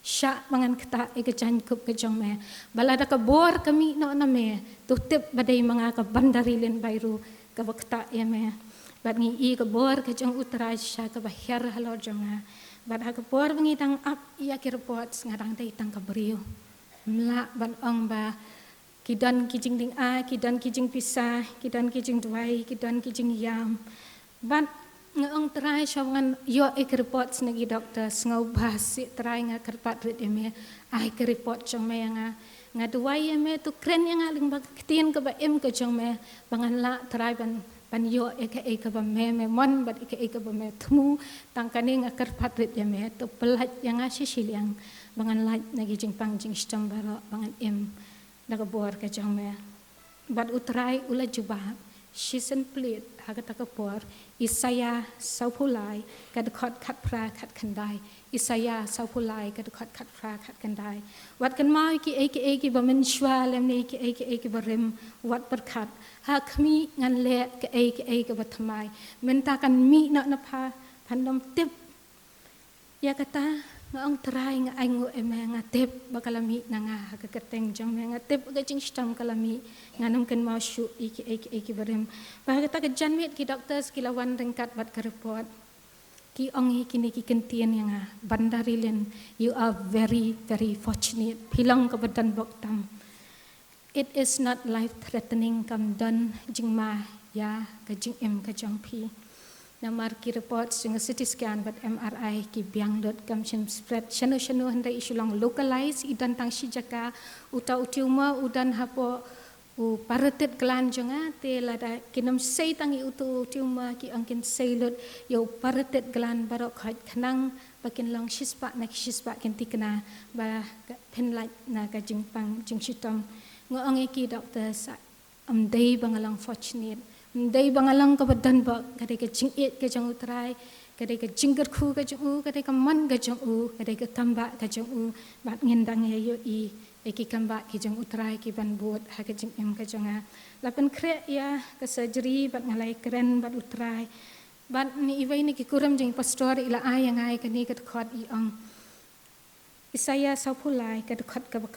shah ba ngan ktah ïa ka jaiñkup ka jong me, ba lada ka bor ka mih noh na me, to tip ba dei ma nga ka Bandarei Lynbairu kaba ktah ïa me. Bad ngi ïohi ka bor ka jong U Trai sha kaba hiar halor jong nga. Bad ha ka por ba ngi dang ap ïa ki reports, nga dang dei tang ka briew. Ym lah ban ong ba ki don ki jingdinga, ki don ki jingpisa, ki don ki jingduwai, ki don ki jingïam. Bad nga ong: Trai, shuwa ba ngan ïoh ïa ki reports na ki doctor, sngewbha seh Trai, nga kyrpad rit ïa me, ai ka report jong me ïa nga. Nga duwai ïa me, to kren ïa nga lyngba ka ktien kaba im ka jong me, ba ngan lah Trai ban, ban ïoh ïa kaei kaba me, me mon, bad ïa kaei kaba me thmu. Tang kane nga kyrpad rit ïa me, to pyllait ïa nga shi shiliang ba ngan lait na ki jingpang jingshitom baroh ba ngan im da ka bor ka jong me. Bad U Trai u la jubab shisien plied ha kata ka por. Isaïah sawphew lai, ka dkhot khatphra khatkhyndai. Isaïah sawphew lai, ka dkhot khatphra khatkhyndai. Wat kynmaw ïa kiei kiei kiba mynshuwa lymne ïa kiei kiei kiba rim, wat pyrkhat. Ha khmih, ngan leh kaei kaei kaba thymmai. Mynta kan mih noh na pha, phan ym tip. Ïa kata nga ong: Trai, nga ainguh ïa me, nga tip ba ka la mih na nga ha ka kyrteng jong me, nga tip ba ka jingshitom ka la mih, ngan ym kynmaw shuh ïa kiei kiei kiba rim. Bad ha kata ka janmiet ki doctors ki la wan ryngkat bad ka report. Ki ong ïa kine ki kyntien ïa nga: Bandarei Lynn, you are very, very fortunate. Phi long kaba donbok tam. It is not life threatening, kam don jingma ïa ka jingim ka jong phi. Namar ki report jong ka C T scan bad M R I ki biang lut, kam shym spread shano shano, hynrei i shu long localized, i don tang shi jaka. Uta u tumor u don hapoh u parotid gland jong nga, te lada kin ym sei tang ïa uta u tumor, ki ong kin sei lut ïa u parotid gland baroh khoit, khnang ba kin long shispah na ki shispah kin thikna, ba ka pynlait na ka jingpang jingshitom. Nga ong ïa ki doctors, ym dei ba nga long fortunate, ym dei ba nga long kaba donbok, ka dei ka jingïeit ka jong U Trai, ka dei ka jingkyrkhu ka jong u, ka dei ka mon ka jong u, ka dei ka kambah ka jong u. Bad ngin dang ïa ïohi ïa ki kambah ki jong U Trai ki ban bud ha ka jingim ka jong nga. La pynkhreh ïa ka surgery bad nga la ïakren bad U Trai. Bad ni iwei na ki kurim jong i pastor i la ai ïa nga ïa kane ka dkhot i ong. Isaïah sawphew lai ka dkhot kaba,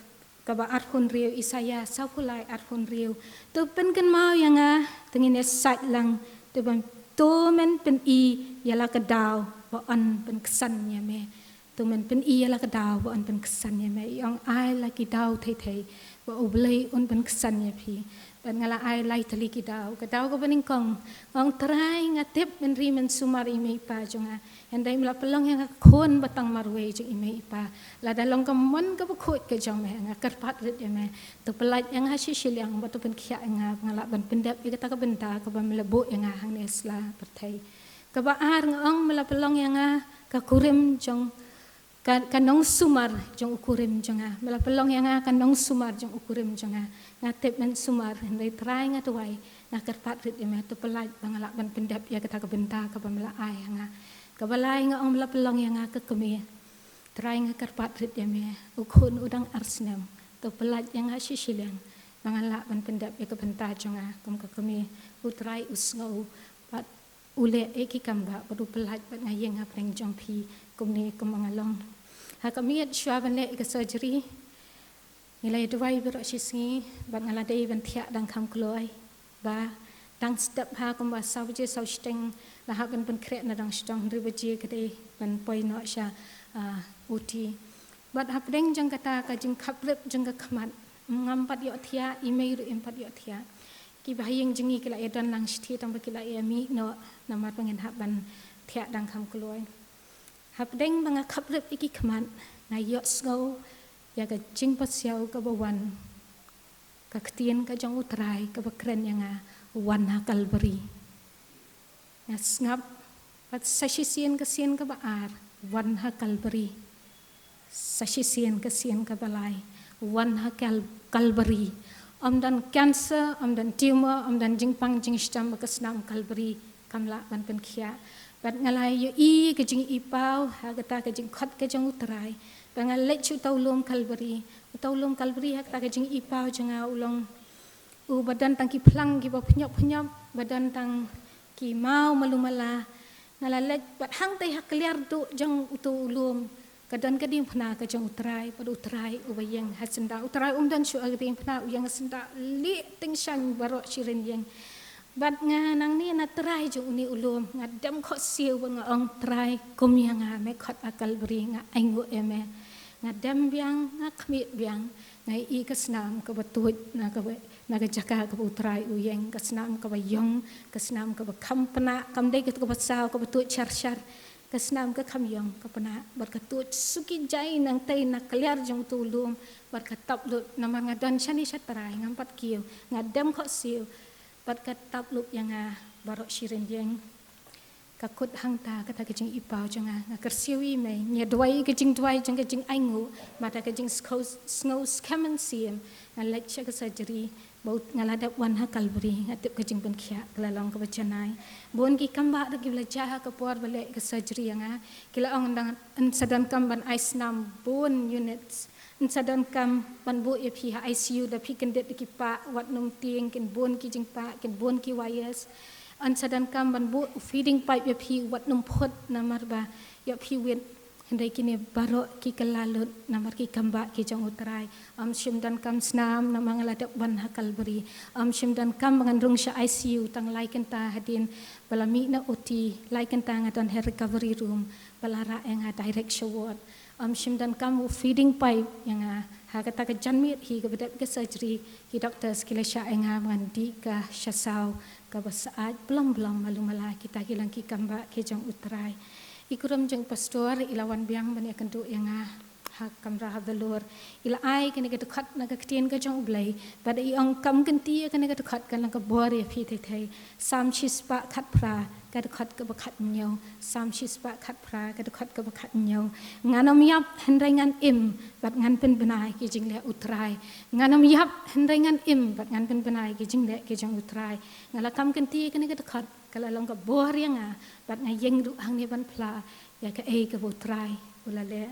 kaba arphew hynriew, Isaïah sawphew lai arphew hynriew. To pynkynmaw ïa nga, to ngin ïa sait lang, to ban, to men pyni ïa la ka daw ba yn pynksan ïa me. To men pyni ïa la ka daw ba yn pynksan ïa me. I ong ai la ki daw thei thei ba U Blei un pynksan ïa phi. Bad nga la ai lai tylli ki daw. Ka daw kaba nyngkong, nga ong Trai nga tip mynri men sumar i mei i pa jong nga. Hynrei me la pynlong ïa nga khun ba tang marwei jong i mei i pa. Lada long ka mon kaba khuid ka jong me, nga kyrpad rit ïa me. To pyllait ïa nga shi shiliang bad to pynkhiah ïa nga ba ngan lah ban pyndep ïa kata ka bynta kaba me la buh ïa nga hangne sla pyrthei. Kaba ar nga ong me la pynlong ïa nga ka kurim jong ka, ka nongsumar jong u kurim jong nga. Me la pynlong ïa nga ka nongsumar jong u kurim jong nga. Nga tip men sumar, hynrei Trai nga duwai, nga kyrpad rit ïa me, to pyllait ba nga lah ban pyndep ïa kata ka bynta kaba me la ai ïa nga. Kaba lai nga ong me la pynlong ïa nga ka kmie. Trai nga kyrpad rit ïa me, u khun u dang ar snem, to pyllait ïa nga shi shiliang ba nga lah ban pyndep ïa ka bynta jong nga kum ka kmie. U Trai u sngew bad u leh ïa ki kam ba, bad u pyllait bad nga ïeng hapdeng jong phi kumne kumba nga long. Ha ka miet shuwa ban leh ïa ka surgery, ngi la ïa duwai baroh shi sngi bad nga la dei ban thiah dang kham kloi. Ba dang step ha kumba saw baje saw shiteng la hap ban pynkhreh na dang shiteng, hynriew baje ka dei ban poi noh sha, ah, O T. Bad hapdeng jong kata ka jingkhaprip jong ka khmat, ngam pat ïoh thiah, i mei ruh im pat ïoh thiah. Ki bahaïing jong ngi ki la ïa don lang shithi tang ba ki la ïa mih noh namar ba ngin hap ban thiah dang kham kloi. Hapdeng ba nga khaprip ïa ki khmat, nga ïohsngew ïa ka jingpasiaw kaba wan, ka ktien ka jong U Trai kaba kren ïa nga, wan ha Kalbari. Nga sngap, bad sa shisien ka sien kaba ar, wan ha Kalbari. Sa shisien ka sien kaba lai, wan ha Kal-, Kalbari. Ym don cancer, ym don tumor, ym don jingpang jingshitom ba ka snam Kalbari kam lah ban pynkhiah. Bad nga la ïohi ka jingïohipaw ha kata ka jingkhot ka jong U Trai. Bad nga leit sha uta u lum Kalbari. Uta u lum Kalbari ha kata ka jingïohipaw jong nga u long uba don tang ki phlang kiba pynïap pynïap, ba don tang ki maw malu mala. Nga la leit bad hangtei ha kliar duh jong uta u lum ka don ka diengphna ka jong U Trai, bad U Trai uba ïeng ha syndah. U Trai um don shuh ha ka diengphna, u ïeng ha syndah, lieh tyngshaiñ baroh shi rynïeng. Bad nga nangne na trai jong une u lum, nga dem khohsiew bad nga ong Trai, kum ïa nga me khot ha Kalbari, nga ainguh ïa me. Nga dem biang, nga khmih biang, nga ïohi ka snam kaba tuid na kaba, na ka jaka kaba U Trai u ïeng, ka snam kaba ïong, ka snam kaba kham pynah, kam dei kata kaba saw kaba tuid shar shar. Ka snam ka kham ïong ka pynah, bad ka tuid suki jai nangtei na kliar jong uta u lum, bad ka tap lut namar nga don shane sha trai, ngam pat kiew, nga dem khohsiew, bad ka tap lut ïa nga baroh shi rynïeng. Ka kut hangta kata ka jingïohipaw jong nga, nga kyrsiew ïa i mei, nga duwai ka jingduwai jong ka jingainguh, bad ka jingsngew, sngew skhem mynsiem, nga leit sha ka surgery, bad nga la dep wan ha Kalbari, nga tip ka jingpynkhiah ka la long kaba janai. Bun ki kambah ruh kiba la jia ha ka por ba leh ka surgery ïa nga, ki la ong dang, yn sa donkam ban ai snam bun units. Yn sa donkam ban buh ïa phi ha I C U da phi kyndit da ki pah, wat nym tieng, kin bun ki jingpah, kin bun ki wires. Yn sa donkam ban buh feeding pipe ïa phi, wat nym phut namar ba ïoh phi wit. Hynrei kine baroh ki kylla lut namar ki kambah ki jong U Trai. Ym shym donkam snam namar nga la dep wan ha Kalbari. Ym shym donkam ba ngan rung sha I C U tang lai kynta hadien ba la mih na O T, lai kynta nga don ha recovery room, ba la rah ïa nga direct sha ward. Ym shym donkam u feeding pipe ïa nga. Ha kata ka janmiet hi kaba dep ka surgery, ki doctors ki la shah ïa nga ba ngan dih ka sha saw kaba syaid, blom blom malu mala. Kita ki long ki kambah ki jong U Trai. I kurim jong pastor i la wan biang ban ïakynduh ïa nga ha kamra ha Vellore. I la ai kane ka dkhot na ka ktien ka jong U Blei, bad i ong kam kynti ïa kane ka dkhot, ka long ka bor ïa phi thei thei. Salm shispah khatphra, ka dkhot kaba khathynñiew. Salm shispah khatphra, ka dkhot kaba khathynñiew. Ngan ym ïap hynrei ngan im, bad ngan pynbna ïa ki jingleh U Trai. Ngan ym ïap hynrei ngan im, bad ngan pynbna ïa ki jingleh ki jong U Trai. Nga la kam kynti ïa kane ka dkhot, ka la long ka bor ïa nga, bad nga ïeng ruh hangne ban phla ïa kaei kaba U Trai u la leh.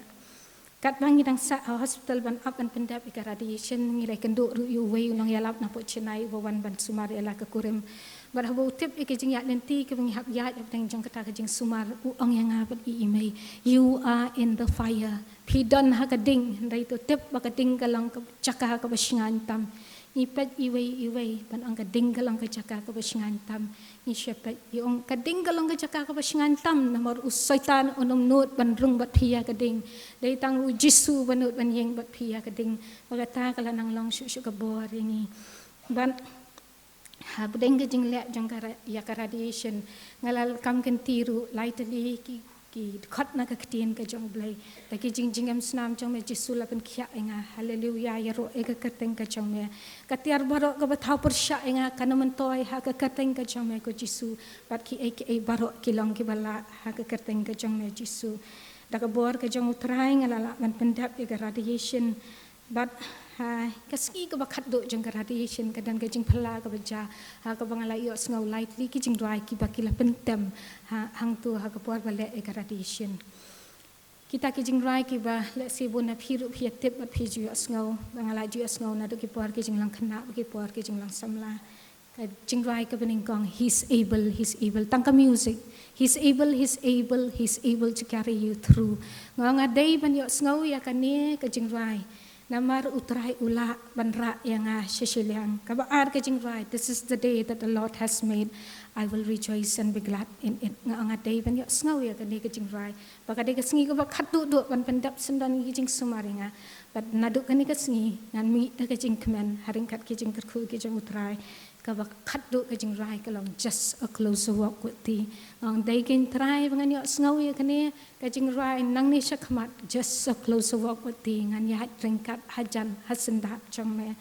Katba ngi dang sah ha hospital ban ap ban pyndep ïa ka radiation, ngi la ïakynduh ruh ïa uwei u nongïalap napoh Chennai uba wan ban sumar ïa la ka kurim. Bad haba u tip ïa ka jingïaid lynti kaba ngi hap ïaid hapdeng jong kata ka jingsumar, u ong ïa nga bad i i mei, "You are in the fire." Phi don ha ka ding, hynrei to tip ba ka ding ka long ka jaka kaba shngaiñ tam. Ngi peit iwei iwei, ban ong ka ding ka long ka jaka kaba shngaiñ tam. Ngi shu peit, i ong ka ding ka long ka jaka kaba shngaiñ tam, namar u Soitan un ym nud ban rung bad phi ïa ka ding. Dei tang u Jisu ba nud ban ïeng bad phi ïa ka ding. Ba kata ka la nang long shuh shuh ka bor ïa ngi. Ban hapdeng ka jingleh jong ka ra-, ïa ka radiation, nga la kam kynti ruh lai tylli ki, ki dkhot na ka ktien ka jong U Blei. Da ki jingjingim snam jong me Jisu la pynkhiah ïa nga. Haleluya, ïaroh ïa ka kyrteng ka jong me. Ka tiar baroh kaba thaw pyrshah ïa nga kan ym myntoi ha ka kyrteng ka jong me ko Jisu. Bad kiei kiei baroh ki long kiba lah ha ka kyrteng ka jong me Jisu. Da ka bor ka jong U Trai nga la lah ban pyndep ïa ka radiation. Bad ha ka sngi kaba khatduh jong ka radiation ka don ka jingphylla kaba jia, ha kaba nga la ïohsngew lai tylli ki jingrwai kiba ki la pyntem ha, hangto ha ka por ba leh ïa ka radiation. Kita ki jingrwai kiba lehse bun na phi ruh phi ïa tip bad phi ju ïohsngew, ba nga la ju ïohsngew naduh ki por ki jinglong khynnah bad ki por ki jinglong samla. Ka jingrwai kaba nyngkong, "He's able, he's able." Tang ka music. "He's able, he's able, he's able to carry you through." Nga ong nga dei ban ïohsngew ïa kane ka jingrwai. Namar U Trai u lah ban rah ïa nga sha shiliang. Kaba ar ka jingrwai, "This is the day that the Lord has made. I will rejoice and be glad in it." Nga ong nga dei ban ïohsngew ïa kane ka jingrwai. Ba ka dei ka sngi kaba khatduh duh ban pyndep syndon ïa ki jingsumar ïa nga. Bad naduh kane ka sngi ngan mih da ka jingkmen ha ryngkat ki jingkyrkhu ki jong U Trai. Kaba khatduh ka jingrwai ka long "Just a closer walk with thee." Nga ong dei kein Trai ba ngan ïohsngew ïa kane ka jingrwai nangne shakhmat, "Just a closer walk with thee." Ngan ïaid ryngkat hajan ha syndah jong me.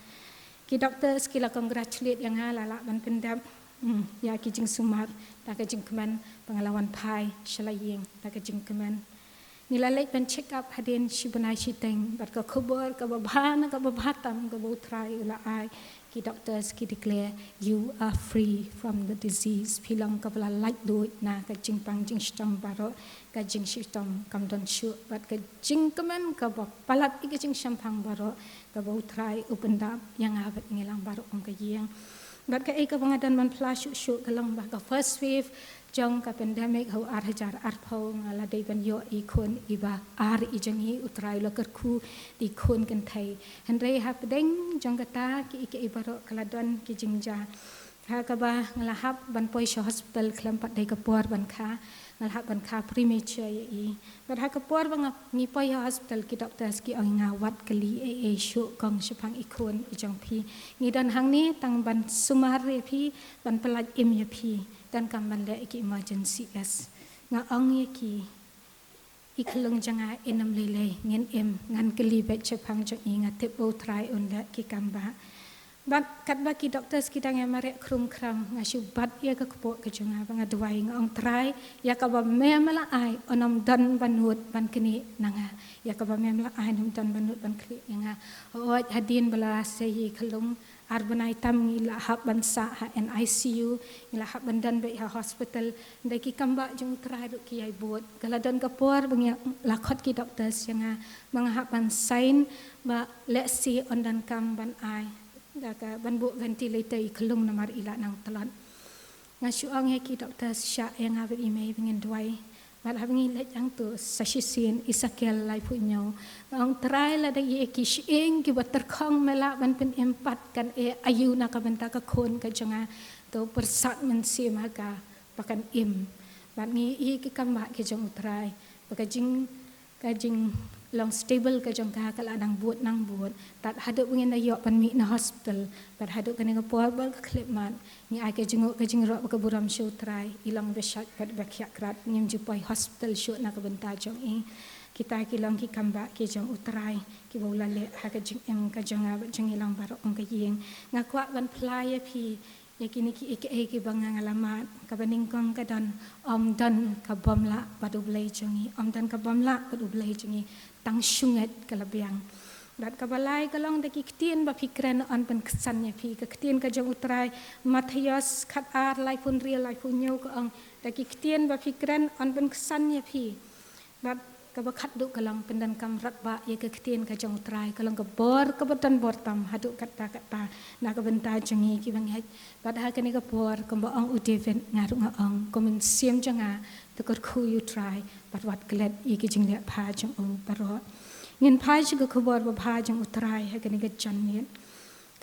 Ki doctors ki la congratulate ïa nga, la lah ban pyndep, hmm, ïa ki jingsumar da ka jingkmen ba nga la wan phai sha la ïing da ka jingkmen. Ngi la leit ban check up hadien shi bnai shiteng, bad ka khubor kaba bha na kaba bha tam kaba U Trai u la ai, ki doctors ki declare, "You are free from the disease." Phi long kaba la laitluid na ka jingpang jingshitom baroh, ka jingshitom kam don shuh, bad ka jingkmen kaba palat ïa ka jingshemphang baroh kaba U Trai u pyndap ïa nga bad ngi lang baroh kum ka ïing. Bad kaei kaba nga don ban phla shuh shuh ka long ba ka first wave jong ka pandemic ha u ar hajar arphew nga la dei ban ïoh i khun iba ar i jong ngi, U Trai u la kyrkhu da i khun kynthei. Hynrei hapdeng jong kata kiei kiei baroh ka la don ki jingjia. Ha kaba nga la hap ban poi sha hospital khlem pat dei ka por ban kha, nga la hap ban kha premature ïa i. Bad ha ka por ba nga, ngi poi ha hospital, ki doctors ki ong ïa nga, wat kylli ei ei shuh, kong shaphang i khun i jong phi. Ngi don hangne tang ban sumar ïa phi, ban pyllait im ïa phi. Donkam ban leh ïa ki emergency S. Nga ong ïa ki, i khyllung jong nga, in ym lei lei, ngin im, ngan kylli beit shaphang jong i, nga tip ba U Trai un leh ki kam ba. Bad katba ki doctors ki dang ïa mareh khrum khram, nga shu bat ïa ka kpoh ka jong nga ba nga duwai, nga ong, Trai, ïa kaba me me la ai, un ym don ba nud ban knieh na nga. Ïa kaba me me la ai, un ym don ba nud ban knieh na nga. Hooid, hadien ba la sei i khyllung, ar bnai tam ngi la hap ban sah ha N I C U, ngi la hap ban don beit ha hospital, da ki kam ba jong U Trai ruh ki ïai bud. Ka la don ka por ba ngi la khot ki doctors ïa nga, ba nga hap ban sign, ba lehse un donkam ban ai da ka ban buh ventilator i khyllung namar i la nang tlot. Nga shu ong ïa ki doctors, shah ïa nga bad i mei ba ngin duwai. Bad haba ngi leit hangto sa shisien i Sakel laiphew hynñiew, nga ong, Trai, lada ïa ki shyieng kiba tyrkhong me lah ban pynim pat, kan ai aïu na ka bynta ka khun ka jong nga, to pyrsad mynsiem ha ka ba kan im. Bad ngi ïohi ki kam ba ki jong U Trai, ba ka jing ka jinglong stable ka jong ka ka la nang bud nang bud. Tad haduh ba ngin da ïoh ban mih na hospital, bad haduh kane ka por ba ka khyllipmat, ngi ai ka jingnguh ka jingroh bad ka burom sha U Trai, i long ba shait bad ba khiah krat, ngim ju poi hospital shuh na ka bynta jong i. Kita ki long ki kam ba ki jong U Trai kiba u la leh ha ka jingim ka jong nga bad jong ngi lang baroh kum ka ïing. Nga kwah ban phla ïa phi, ïa kine kiei kiei kiba nga nga la mad, kaba nyngkong ka don, ym don ka bym lah bad U Blei jong ngi, ym don ka bym lah bad U Blei jong ngi, tang shu ngeit ka la biang. Bad kaba lai ka long da ki ktien ba phi kren yn pynksan ïa phi, ka ktien ka jong U Trai, Mathaios khatar laiphew hynriew laiphew hynñiew ka ong, da ki ktien ba phi kren yn pynksan ïa phi. Bad Kaba khatduh ka long pyndonkam radbah ïa ka ktien ka jong U Trai, ka long ka bor kaba don bor tam haduh katta katta na ka bynta jong ngi kiba ngeit. Bad ha kane ka por, kumba ong u David, nga ruh nga ong, ko Mynsiem jong nga, to kyrkhu ïa U Trai, bad wat klet ïa ki jingleh bha jong u baroh. Ngin phai sha ka khubor babha jong U Trai ha kane ka janmiet.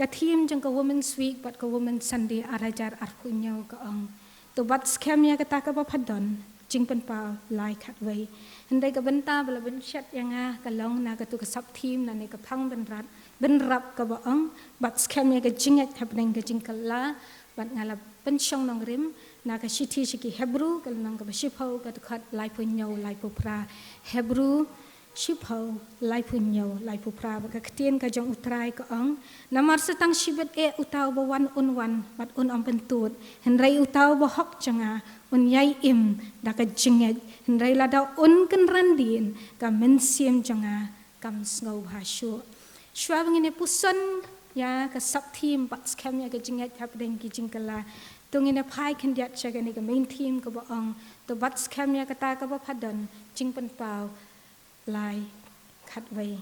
Ka theme jong ka Women's Week bad ka Women's Sunday ar hajar arphew hynñiew ka ong, to bat skhem ïa kata kaba pha don, Jingpynpaw lai khatwei. Hynrei ka bynta ba la pynshet ïa nga ka long na katu ka sub theme lane ka phang bynrap, bynrap kaba ong, bat skhem ïa ka jingngeit hapdeng ka jingkylla, bad nga la pynshong nongrim na ka shithi sha ki Hebru, ka lynnong kaba shiphew, ka dkhot laiphew hynñiew, laiphew phra. Hebru shiphew, laiphew hynñiew, laiphew phra, bad ka ktien ka jong U Trai ka ong, namar sa tang shibit eh uta uba wan un wan, bad un ym pyntud, hynrei uta uba hok jong nga un ïai im da ka jingngeit, hynrei lada un kynran dien, ka mynsiem jong nga kam sngewbha shuh. Shuwa ba ngin ïa puson ïa ka sub theme bat skhem ïa ka jingngeit hapdeng ki jingkylla, to ngin ïa phai khyndiat sha kane ka main theme kaba ong, to bat skhem ïa kata kaba pha don, Jingpynpaw lai khatwei.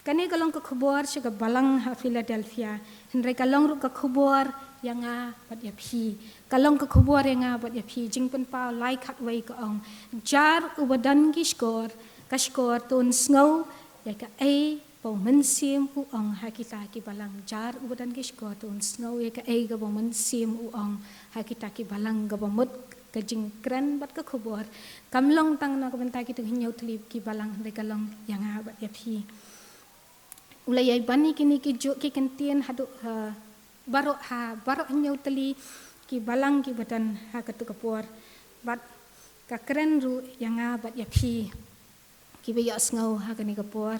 Kane ka long ka khubor sha ka balang ha Philadelphia, hynrei ka long ruh ka khubor ïa nga bad ïa phi. Ka long ka khubor ïa nga bad ïa phi. Jingpynpaw lai khatwei ka ong, jar uba don ki shkor, ka shkor to un sngew ïa kaei ba U Mynsiem u ong ha kita ki balang. Jar uba don ki shkor to un sngew ïa kaei kaba U Mynsiem u ong ha kita ki balang. Kaba mut ka jingkren bad ka khubor kam long tang na ka bynta kita hynñiew tylli ki balang, hynrei ka long ïa nga bad ïa phi. U la ïai ban ïa kine ki juk ki kyntien haduh, eh, baroh ha, baroh hynñiew tylli ki balang kiba don ha katu ka por. Bad ka kren ruh ïa nga bad ïa phi, kiba ïohsngew ha kane ka por.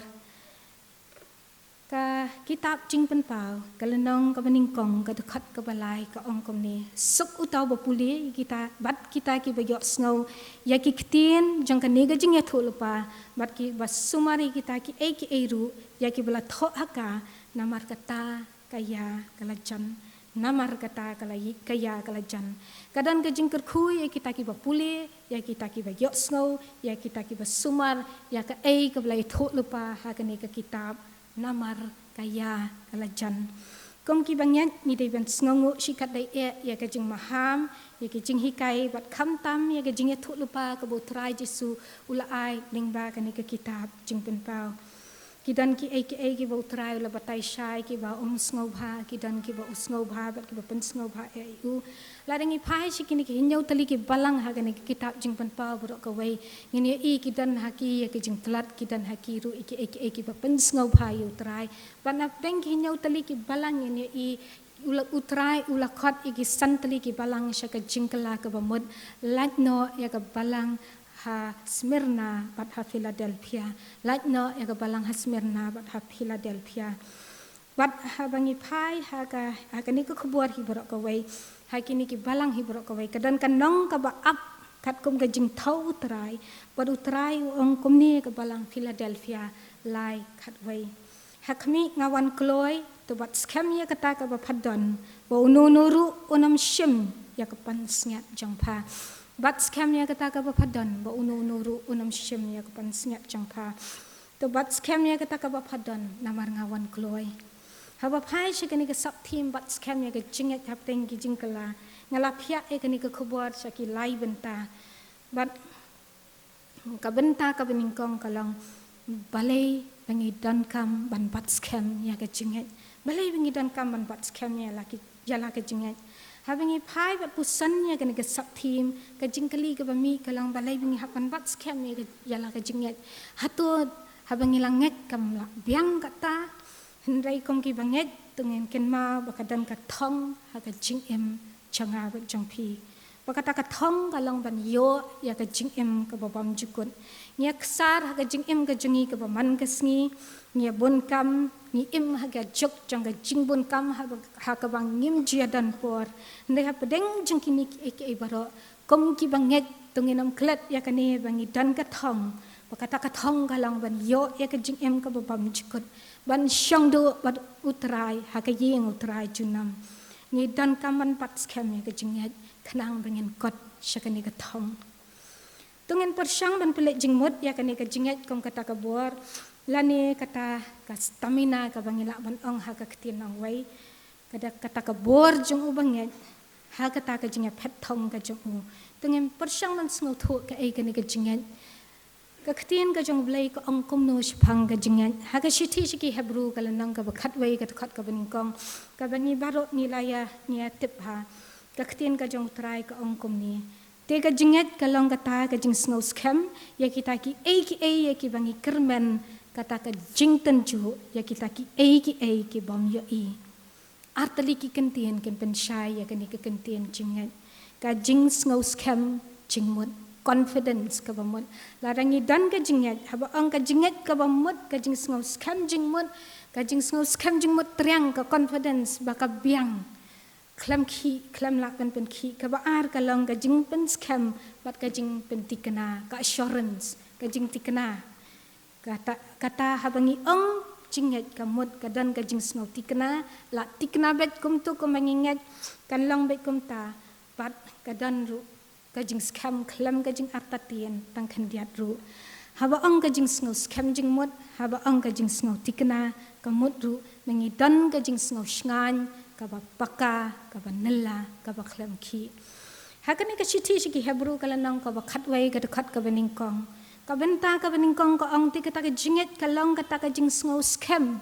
Ka kitab Jingpynpaw, ka lynnong kaba nyngkong, ka dkhot kaba lai, ka ong kumne, suk uta uba pule ïa kita, bad kita kiba ïohsngew ïa ki ktien jong kane ka jingïathuhlypa, bad kiba sumar ïa kita kiei kiei ruh ïa kiba la thoh ha ka, namar kata ka ïa ka la jan, namar kata ka la ï-, ka ïa ka la jan. Ka don ka jingkyrkhu ïa kita kiba pule, ïa kita kiba ïohsngew, ïa kita kiba sumar ïa kaei kaba la ïathuhlypa ha kane ka kitab, namar ka ïa ka la jan. Kum kiba ngeit, ngi dei ban sngewnguh shikatdei eh ïa ka jingmaham, ïa ka jinghikai, bad khamtam ïa ka jingïathuhlypa kaba U Trai Jisu u la ai lyngba kane ka kitab Jingpynpaw. Ki don kiei kiei kiba U Trai u la batai shai, kiba um sngewbha, ki don kiba u sngewbha bad kiba pynsngewbha ïa u. Lada ngi phai sha kine ki hynñiew tylli ki balang ha kane ka kitab Jingpynpaw baroh kawei, ngin ïohi ki don ha ki ïa ki jingtlot, ki don ha ki ruh ïa kiei kiei kiba pynsngewbha ïa U Trai. Bad na pdeng ki hynñiew tylli ki balang ngin ïohi u la, U Trai u la khot ïa ki san tylli ki balang sha ka jingkylla kaba mut, lait noh ïa ka balang ha Smyrna bad ha Philadelphia. Lait noh ïa ka balang ha Smyrna bad ha Philadelphia. Bad haba ngi phai ha ka, ha kane ka khubor hi baroh kawei, ha kine ki balang hi baroh kawei, ka don ka nong kaba ap katkum ka jingthaw U Trai. Bad U Trai u ong kumne ïa ka balang Philadelphia, lai khatwei. Ha khmih nga wan kloi, to bat skhem ïa kata kaba pha don, ba uno uno ruh un ym shim ïa ka pansngiat jong pha. Bat skhem ïa kata kaba pha don, ba uno uno ruh un ym shim ïa ka pansngiat jong pha. To bat skhem ïa kata kaba pha don, namar nga wan kloi. Haba phai sha kane ka sub theme bat skhem ïa ka jingngeit hapdeng ki jingkylla, nga la phiah ïa kane ka khubor sha ki lai bynta. Bad ka bynta kaba nyngkong ka long, balei ba ngi donkam ban bat skhem ïa ka jingngeit? Balei ba ngi donkam ban bat skhem ïa la ki, ïa la ka jingngeit? Haba ngi phai bad puson ïa kane ka sub theme, ka jingkylli kaba mih ka long, balei ba ngi hap ban bat skhem ïa ka, ïa la ka jingngeit? Hato haba ngi la ngeit kam lah biang kata? Hynrei kum kiba ngeit, to ngin kynmaw ba ka don ka thong ha ka jingim jong nga bad jong phi. Ba kata ka thong ka long ban ïoh ïa ka jingim kaba bymjukut. Ngi ïaksar ha ka jingim ka jong ngi kaba man ka sngi, ngi ïabun kam, ngi im ha ka juk jong ka jingbun kam ha, ha kaba ngim ju ïadon por. Hynrei hapdeng jong kine kiei kiei baroh, kum kiba ngeit, to ngin ym klet ïa kane ba ngi don ka thong. Ba kata ka thong ka long ban ïoh ïa ka jingim kaba bymjukut, ban shong duh bad U Trai ha ka ïing U Trai junom. Ngi donkam ban bat skhem ïa ka jingngeit khnang ba ngin kot sha kane ka thong. To ngin pyrshang ban pynleit jingmut ïa kane ka jingngeit kum kata ka bor, lane kata ka stamina kaba ngi lah ban ong ha ka ktien nongwei. Kata, kata ka bor jong u bangeit ha kata ka jingïaphet thong ka jong u. To ngin pyrshang ban sngewthuh kaei kane ka jingngeit. Ka ktien ka jong u Blei ka ong kumno shaphang ka jingngeit. Ha ka shithi sha ki Hebru ka lynnong kaba khatwei ka dkhot kaba nyngkong, kaba ngi baroh ngi la ïa, ngi ïa tip ha. Ka ktien ka jong u Trai ka ong kumne. Te ka jingngeit ka long kata ka jingsngewskhem ïa kita kiei kiei ïa kiba ngi kyrmen, kata ka jingtynjuh ïa kita kiei kiei ki bym ïohi. Artylli ki kyntien kin pynshai ïa kane ka kyntien jingngeit. Ka jingsngewskhem jingmut, confidence kaba mut. Lada ngi don ka jingngeit, haba ong ka jingngeit kaba mut, ka jingsngewskhem jingmut, ka jingsngewskhem jingmut triang, ka confidence ba ka biang. Khlem khih, khlem lah ban pynkhih, kaba ar ka long ka jingpynskhem bad ka jingpynthikna, ka assurance, ka jingthikna. Kata, kata haba ngi ong jingngeit ka mut ka don ka jingsngew thikna, la thikna beit kumto kumba ngi ngeit, kan long beit kumta, bad ka don ruh ka jingskhem khlem ka jingartatien tang khyndiat ruh. Haba ong ka jingsngewskhem jingmut, haba ong ka jingsngew thikna, ka mut ruh, ba ngi don ka jingsngewshngaiñ kaba paka, kaba nylla, kaba khlem khih. Ha kane ka shithi sha ki Hebru ka lynnong kaba khatwei ka dkhot kaba nyngkong. Ka bynta kaba nyngkong ka ong te kata ka jingngeit ka long kata ka jingsngewskhem.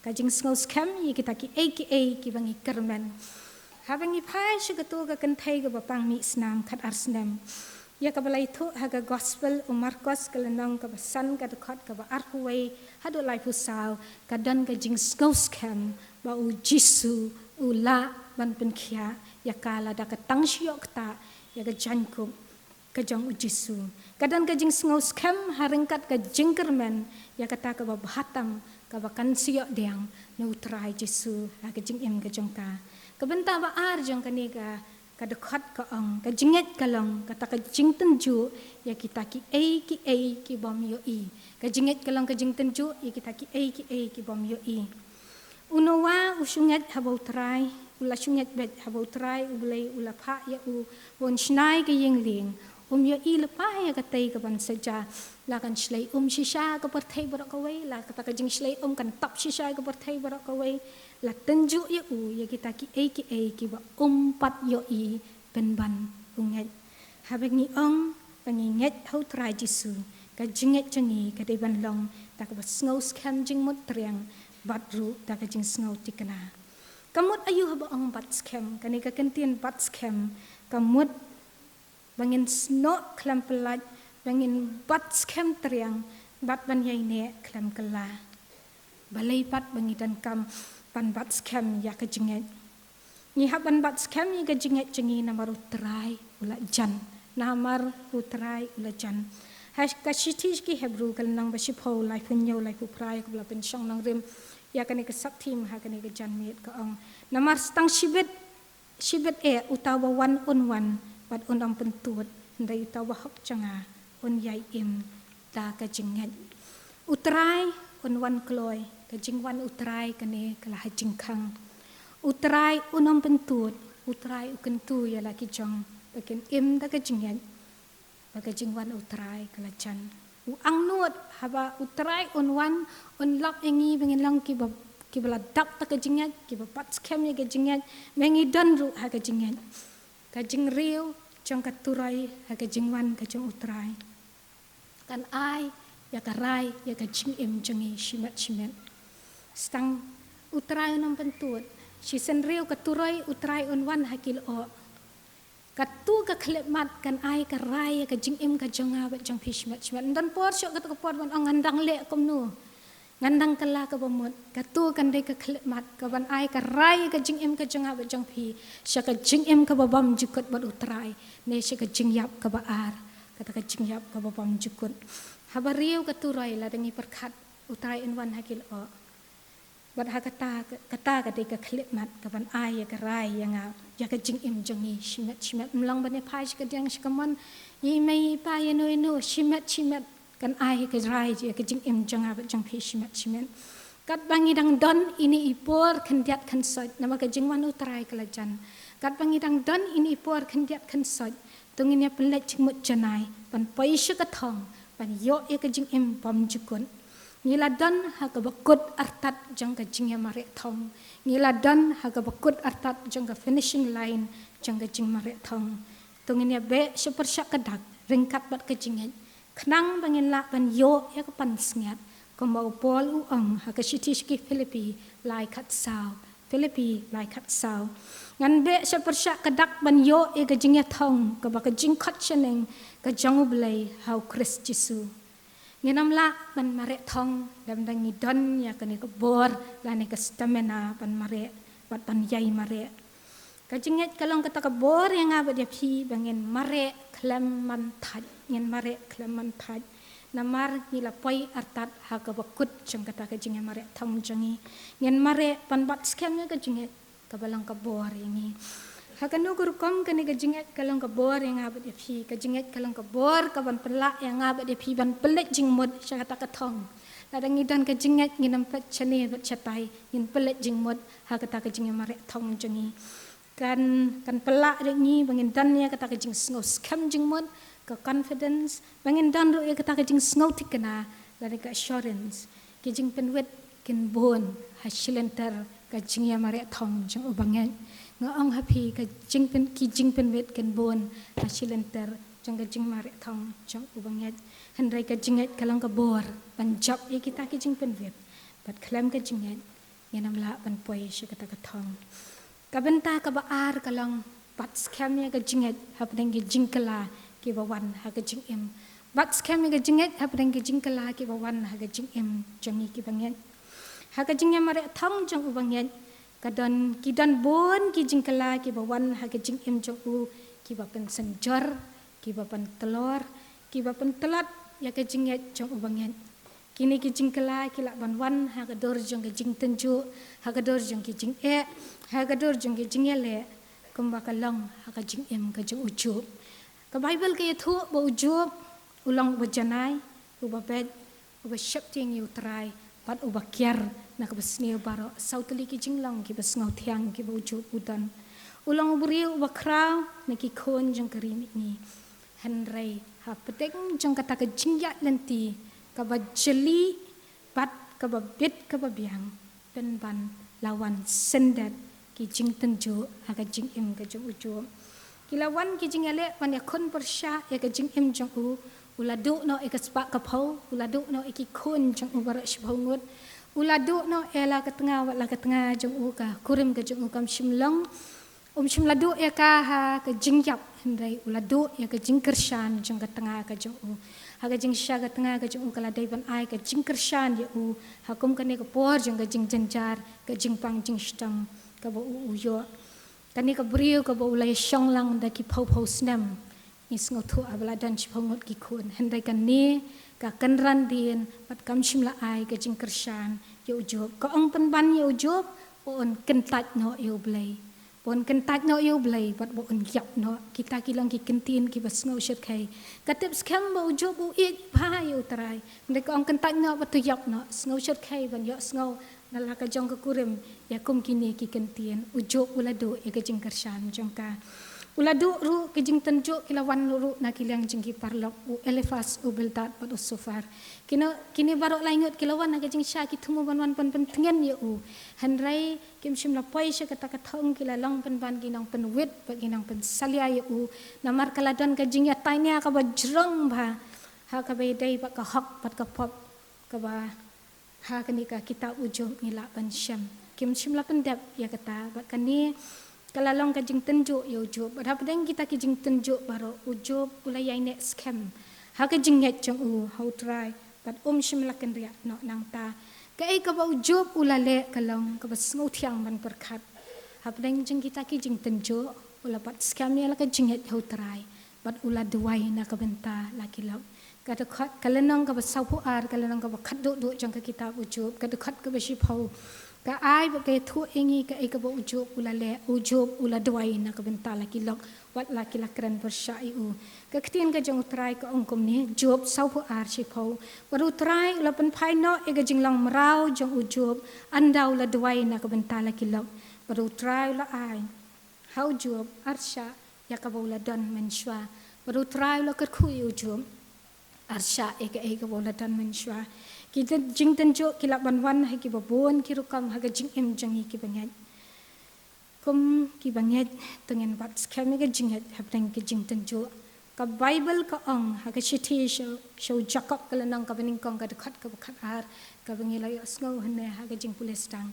Ka jingsngewskhem ïa kita kiei kiei kiba ngi kyrmen. Haba ngi phai sha kato ka kynthei kaba pang mih snam khatar snem, ïa kaba la ïathuh ha ka gospel u Markos ka lynnong kaba san ka dkhot kaba arphew wei haduh laiphew saw, ka don ka jingsngewskhem ba u Jisu u lah ban pynkhiah ïa ka lada ka tang shu ïoh ktah ïa ka jaiñkup ka jong u Jisu. Ka don ka jingsngewskhem ha ryngkat ka jingkyrmen ïa kata kaba bha tam kaba kan sa ïoh diang na u Trai Jisu ha ka jingim ka jong ka. Ka bynta ba ar jong kane ka, ka dkhot ka ong, ka jingngeit ka long kata ka jingtynjuh ïa kita kiei kiei ki bym ïohi. Ka jingngeit ka long ka jingtynjuh ïa kita kiei kiei ki bym ïohi. U Noah u shu ngeit haba u Trai, u la shu ngeit beit haba u Trai u Blei u la phah ïa u ba un shna ïa ka ïing lieng. Um ïohi lypa ïa katei kaban sa jia. La kan shlei um shisha ka pyrthei baroh kawei, la kata ka jingshlei um kan tap shisha ka pyrthei baroh kawei. La tynjuh ïa u ïa kita kiei kiei kiba um pat ïohi pynban u ngeit. Haba ngi ong ba ngi ngeit ha u Trai Jisu, ka jingngeit jong ngi ka dei ban long kata kaba sngewskhem jingmut triang bad ruh kata ka jingsngew thikna. Ka mut aïu haba ong bat skhem, kane ka kyntien bat skhem, ka mut ba ngin snoh khlem pyllait, ba ngin bat skhem triang, bad ban ïaineh khlem kylla. Balei pat ba ngi donkam ban bat skhem ïa ka jingngeit? Ngi hap ban bat skhem ïa ka jingngeit jong ngi namar u Trai u la jan. Namar u Trai u la jan. Ha ka shithi sha ki Hebru ka lynnong ba shiphew laiphew hynñiew laiphew phra ïa kaba la pynshong nongrim ïa kane ka sub theme ha kane ka janmiet ka ong. Namar tang shibit, shibit eh uta uba wan un wan bad un ym pyntud, hynrei uta uba hok jong nga un ïai im da ka jingngeit. U Trai un wan kloi, ka jingwan u Trai kane ka la ha jingkhang. U Trai un ym pyntud, u Trai u kyntu ïa la ki jong ba kin im da ka jingngeit. Ba ka jingwan u Trai ka la jan. U angnud haba u Trai un wan, un lap ïa ngi ba ngin long kiba, kiba la dap da ka jingngeit, kiba bat skhem ïa ka jingngeit, ba ngi don ruh ha ka jingngeit. Ka jingriew jong ka turoi ha ka jingwan ka jong u Trai kan ai ïa ka rai ïa ka jingim jong ngi shimet shimet. Tang u Trai un ym pyntud, shisien riew ka turoi u Trai un wan ha ki lyoh. Katu ka khyllipmat kan ai ka rai ïa ka jingim ka jong nga bad jong phi shimet shimet. Ym don por shuh katu ka por ban ong ngan dang leh kumno, ngan dang kylla kaba mut. Katu kan dei ka khyllipmat kaban ai ka rai ïa ka jingim ka jong nga bad jong phi sha ka jingim kaba bymjukut bad u Trai, ne sha ka jingïap kaba ar, kata ka jingïap kaba bymjukut. Haba riew ka turoi, lada ngi pyrkhat u Trai un wan ha ki lyoh. Bad ha kata, kata ka dei ka khyllipmat kaban ai ïa ka rai ïa nga ïa ka jingim jong ngi shimet shimet. Ym long ban ïa phai sha ka diang sha ka mon, ïa i mei i pa, ïa no ïa no, shimet shimet kan ai ïa ka rai ïa ka jingim jong nga bad jong phi shimet shimet. Katba ngi dang don ine i por khyndiat khynsoit, namar ka jingwan u Trai ka la jan. Katba ngi dang don ine i por khyndiat khynsoit, To ngin ïa pynleit jingmut janai ban poi sha ka thong ban ïoh ïa ka jingim bymjukut. Ngi la don ha kaba kut artat jong ka jingïamareh thong. Ngi la don ha kaba kut artat jong ka finishing line jong ka jingmareh thong. To ngin ïa beh sha pyrshah ka dak ryngkat bad ka jingngeit, khnang ba ngin lah ban ïoh ïa ka pansngiat, kumba u Paul u ong ha ka shithi sha ki Philippi lai khatsaw. Philippi lai khatsaw. Ngan beh sha pyrshah ka dak ban ïoh ïa ka jingïathong kaba ka jingkhot shaneng ka jong U Blei ha U Khrist Jisu. Ngin ym lah ban mareh thong lymda ngi don ïa kane ka bor lane ka stamina ban mareh bad ban ïai mareh. Ka jingngeit ka long kata ka bor ïa nga bad ïa phi ba ngin mareh khlem man thait, ngin mareh khlem man thait. Namar ngi la poi artat ha kaba kut jong kata ka jingïamareh thong jong ngi. Ngin mareh ban bat skhem ïa ka jingngeit kaba long ka bor ïa ngi. Ha kano ka rukom kane ka jingngeit ka long ka bor ïa nga bad ïa phi, ka jingngeit ka long ka bor kaban pynlah ïa nga bad ïa phi ban pynleit jingmut sha kata ka thong. Lada ngi don ka jingngeit ngin ym peit shane bad shatai, ngin pynleit jingmut ha kata ka jingïamareh thong jong ngi. Kan, kan pynlah ïa ngi ba ngin don ïa kata ka jingsngew skhem jingmut, ka confidence, ba ngin don ruh ïa kata ka jingsngew thikna lane ka assurance. Ki jingpynwit kin bun ha shilynter ka jingïamareh thong jong u bangeit. Nga ong ha phi, ka jingpyn, ki jingpynwit kin bun ha shilynter jong ka jingmareh thong jong u bangeit. Hynrei ka jingngeit ka long ka bor ban jop ïa kita ki jingpynwit. Bad khlem ka jingngeit ngin ym lah ban poi sha kata ka thong. Ka bynta kaba ar ka long bat skhem ïa ka jingngeit hapdeng ki jingkylla kiba wan ha ka jingim. Bat skhem ïa ka jingngeit hapdeng ki jingkylla kiba wan ha ka jingim jong ngi kiba ngeit. Ha ka jingïamareh thong jong u bangeit ka don, ki don bun ki jingkylla kiba wan ha ka jingim jong u, kiba pynsynjor, kiba pyntlor, kiba pyntlot ïa ka jingngeit jong u bangeit. Kine ki jingkylla ki lah ban wan ha ka dur jong ka jingtynjuh, ha ka dur jong ki jingeh, ha ka dur jong ki jingïaleh, kumba ka long ha ka jingim ka jong u Job. Ka Baibl ka ïathuh ba u Job u long uba janai, uba beit, uba sheptieng ïa U Trai bad uba kiar na kaba sniew baroh. Saw tylli ki jinglong kiba sngewthiang kiba u Job u don. U long u briew uba khraw na ki khun jong ka ri mihngi. Hynrei hapdeng jong kata ka jingïaid lynti kaba jali bad kaba bit kaba biang, pynban la wan syndet ki jingtynjuh ha ka jingim ka jong u Job. Ki la wan ki jingïaleh ban ïakhun pyrshah ïa ka jingim jong u. U la duh noh ïa ka spah ka phew, u la duh noh ïa ki khun jong u baroh shiphew ngut. U la duh noh ïa la ka tnga, wat la ka tnga jong u, ka kurim ka jong u kam shym long. Um shym la duh ïa ka ha ka jingïap, hynrei u la duh ïa ka jingkyrshan jong ka tnga ka jong u. Ha ka jingshisha ka tnga ka jong u ka la dei ban ai ka jingkyrshan ïa u ha kum kane ka por jong ka jingjynjar, ka jingpang jingshitom kaba u, u ïoh. Kane ka briew kaba u la ïashong lang da ki phew phew snem. Ngi sngewthuh haba la don shiphew ngut ki khun. Hynrei kane ka kynran dien bad kam shym la ai ka jingkyrshan ïa u Job. Ka ong pynban ïa u Job, ba un kyntait noh ïa U Blei. Ba un kyntait noh ïa U Blei bad ba un ïap noh. Kita ki long ki kyntien kiba sngewshyrkhei. Ka tip skhem ba u Job u ïeit bha ïa U Trai. Hynrei ka ong kyntait noh bad to ïap noh. Sngewshyrkhei ban ïohsngew na la ka jong ka kurim ïa kum kine ki kyntien. U Job u la duh ïa ka jingkyrshan jong ka. U la duh ruh ka jingtynjuh ki la wan ruh na ki liang jong ki paralok, u Eliphas, u Bildad bad u Sophar. Kine, kine baroh lai ngut ki la wan ha ka jingshisha, ki thmu ban wan pynpyntngen ïa u. Hynrei kim shym la poi sha kata ka thong, ki la long pynban ki nongpynwit bad ki nongpynsalia ïa u. Namar ka la don ka jingïatainia kaba jrong bha ha kaba ïadei bad ka hok bad ka pop, kaba ha kane ka kitab u Job ngi lah ban shem. Kim shym la pyndep ïa kata, bad kane ka la long ka jingtynjuh ïa u Job. Bad hapdeng kita ki jingtynjuh baroh, u Job u la ïaineh skhem ha ka jingngeit jong u ha U Trai, bad um shym la kynriah noh nangta. Kaei kaba u Job u la leh ka long kaba sngewthiang ban pyrkhat. Hapdeng jong kita ki jingtynjuh, u la bat skhem ïa la ka jingngeit ha U Trai, bad u la duwai na ka bynta la ki lok. Ka dkhot, ka lynnong kaba sawphew ar, ka lynnong kaba khatduh duh jong ka kitab u Job, ka dkhot kaba shiphew, ka ai bad ka ïathuh ïa ngi kaei kaba u Job u la leh. U Job u la duwai na ka bynta la ki lok, wat la ki la kren pyrshah ïa u. Ka ktien ka jong U Trai ka ong kumne, Job sawphew ar, shiphew. Bad U Trai u la pynphai noh ïa ka jinglong mraw jong u Job ynda u la duwai na ka bynta la ki lok. Bad U Trai u la ai ha u Job arshah ïa kaba u la don mynshuwa. Bad U Trai u la kyrkhu ïa u Job. Ar shah ïa kaei kaba u la don mynshuwa. Ki jingtynjuh ki lah ban wan ha kiba bun ki rukom ha ka jingim jong ngi kiba ngeit. Kum kiba ngeit, to ngin bat skhem ïa ka jingngeit hapdeng ki jingtynjuh. Ka Baibl ka ong ha ka shithi sha u Jakob ka lynnong kaba nyngkong ka dkhot kaba khatar, kaba ngi la ïohsngew hangne ha ka jingpule sdang.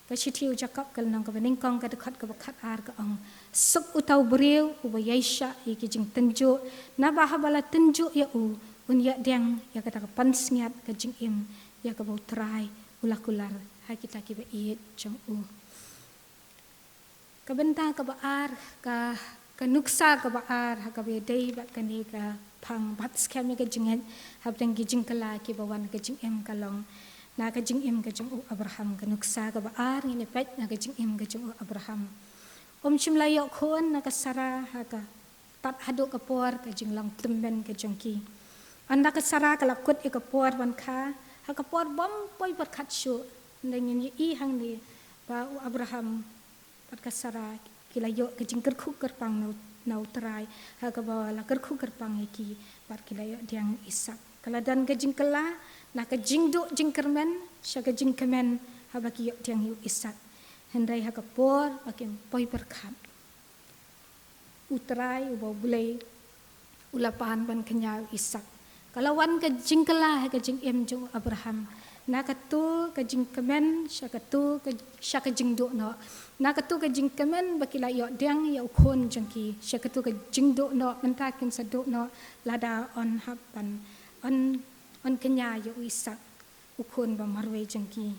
Ka shithi u Jakob ka lynnong kaba nyngkong ka dkhot kaba khatar ka ong, suk uta u briew uba ïaishah ïa ki jingtynjuh, naba haba la tynjuh ïa u, un ïoh pdiang ïa kata ka pansngiat ka jingim, ïa kaba U Trai u la kular ha kita kiba ïeit jong u. Ka bynta kaba ar, ka, ka nuksa kaba ar ha kaba ïadei bad kane ka phang bat skhem ïa ka jingngeit hapdeng ki jingkylla kiba wan ha ka jingim ka long na ka jingim ka jong u Abraham. Ka nuksa kaba ar ngin ïa peit na ka jingim ka jong u Abraham. Um shym la ïoh khun na ka Sara ha ka, tad haduh ka por ka jinglong tymmen ka jong ki. Ynda ka Sara ka la kut ïa ka por ban kha, ha ka por bym poi pyrkhat shuh, ynda ngin ïohi hangne ba u Abraham bad ka Sara ki la ïoh ka jingkyrkhu kyrpang na u, na U Trai, ha kaba la kyrkhu kyrpang ïa ki bad ki la ïoh pdiang u Isaak. Ka la don ka jingkylla na ka jingduh jingkyrmen sha ka jingkmen haba ki ïoh pdiang ïa u Isaak. Hynrei ha ka por ba kim poi pyrkhat, U Trai uba U Blei u la pan ban kñia u Isaak. Ka la wan ka jingkylla ha ka jingim jong u Abraham. Na kato ka jingkmen sha kato ka, sha ka jingduh noh. Na kato ka jingkmen ba ki la ïoh pdiang ïa u khun jong ki, sha kato ka jingduh noh, mynta kin sa duh noh lada yn hap ban, yn, yn kñia ïa u Isaak, u khun ba marwei jong ki.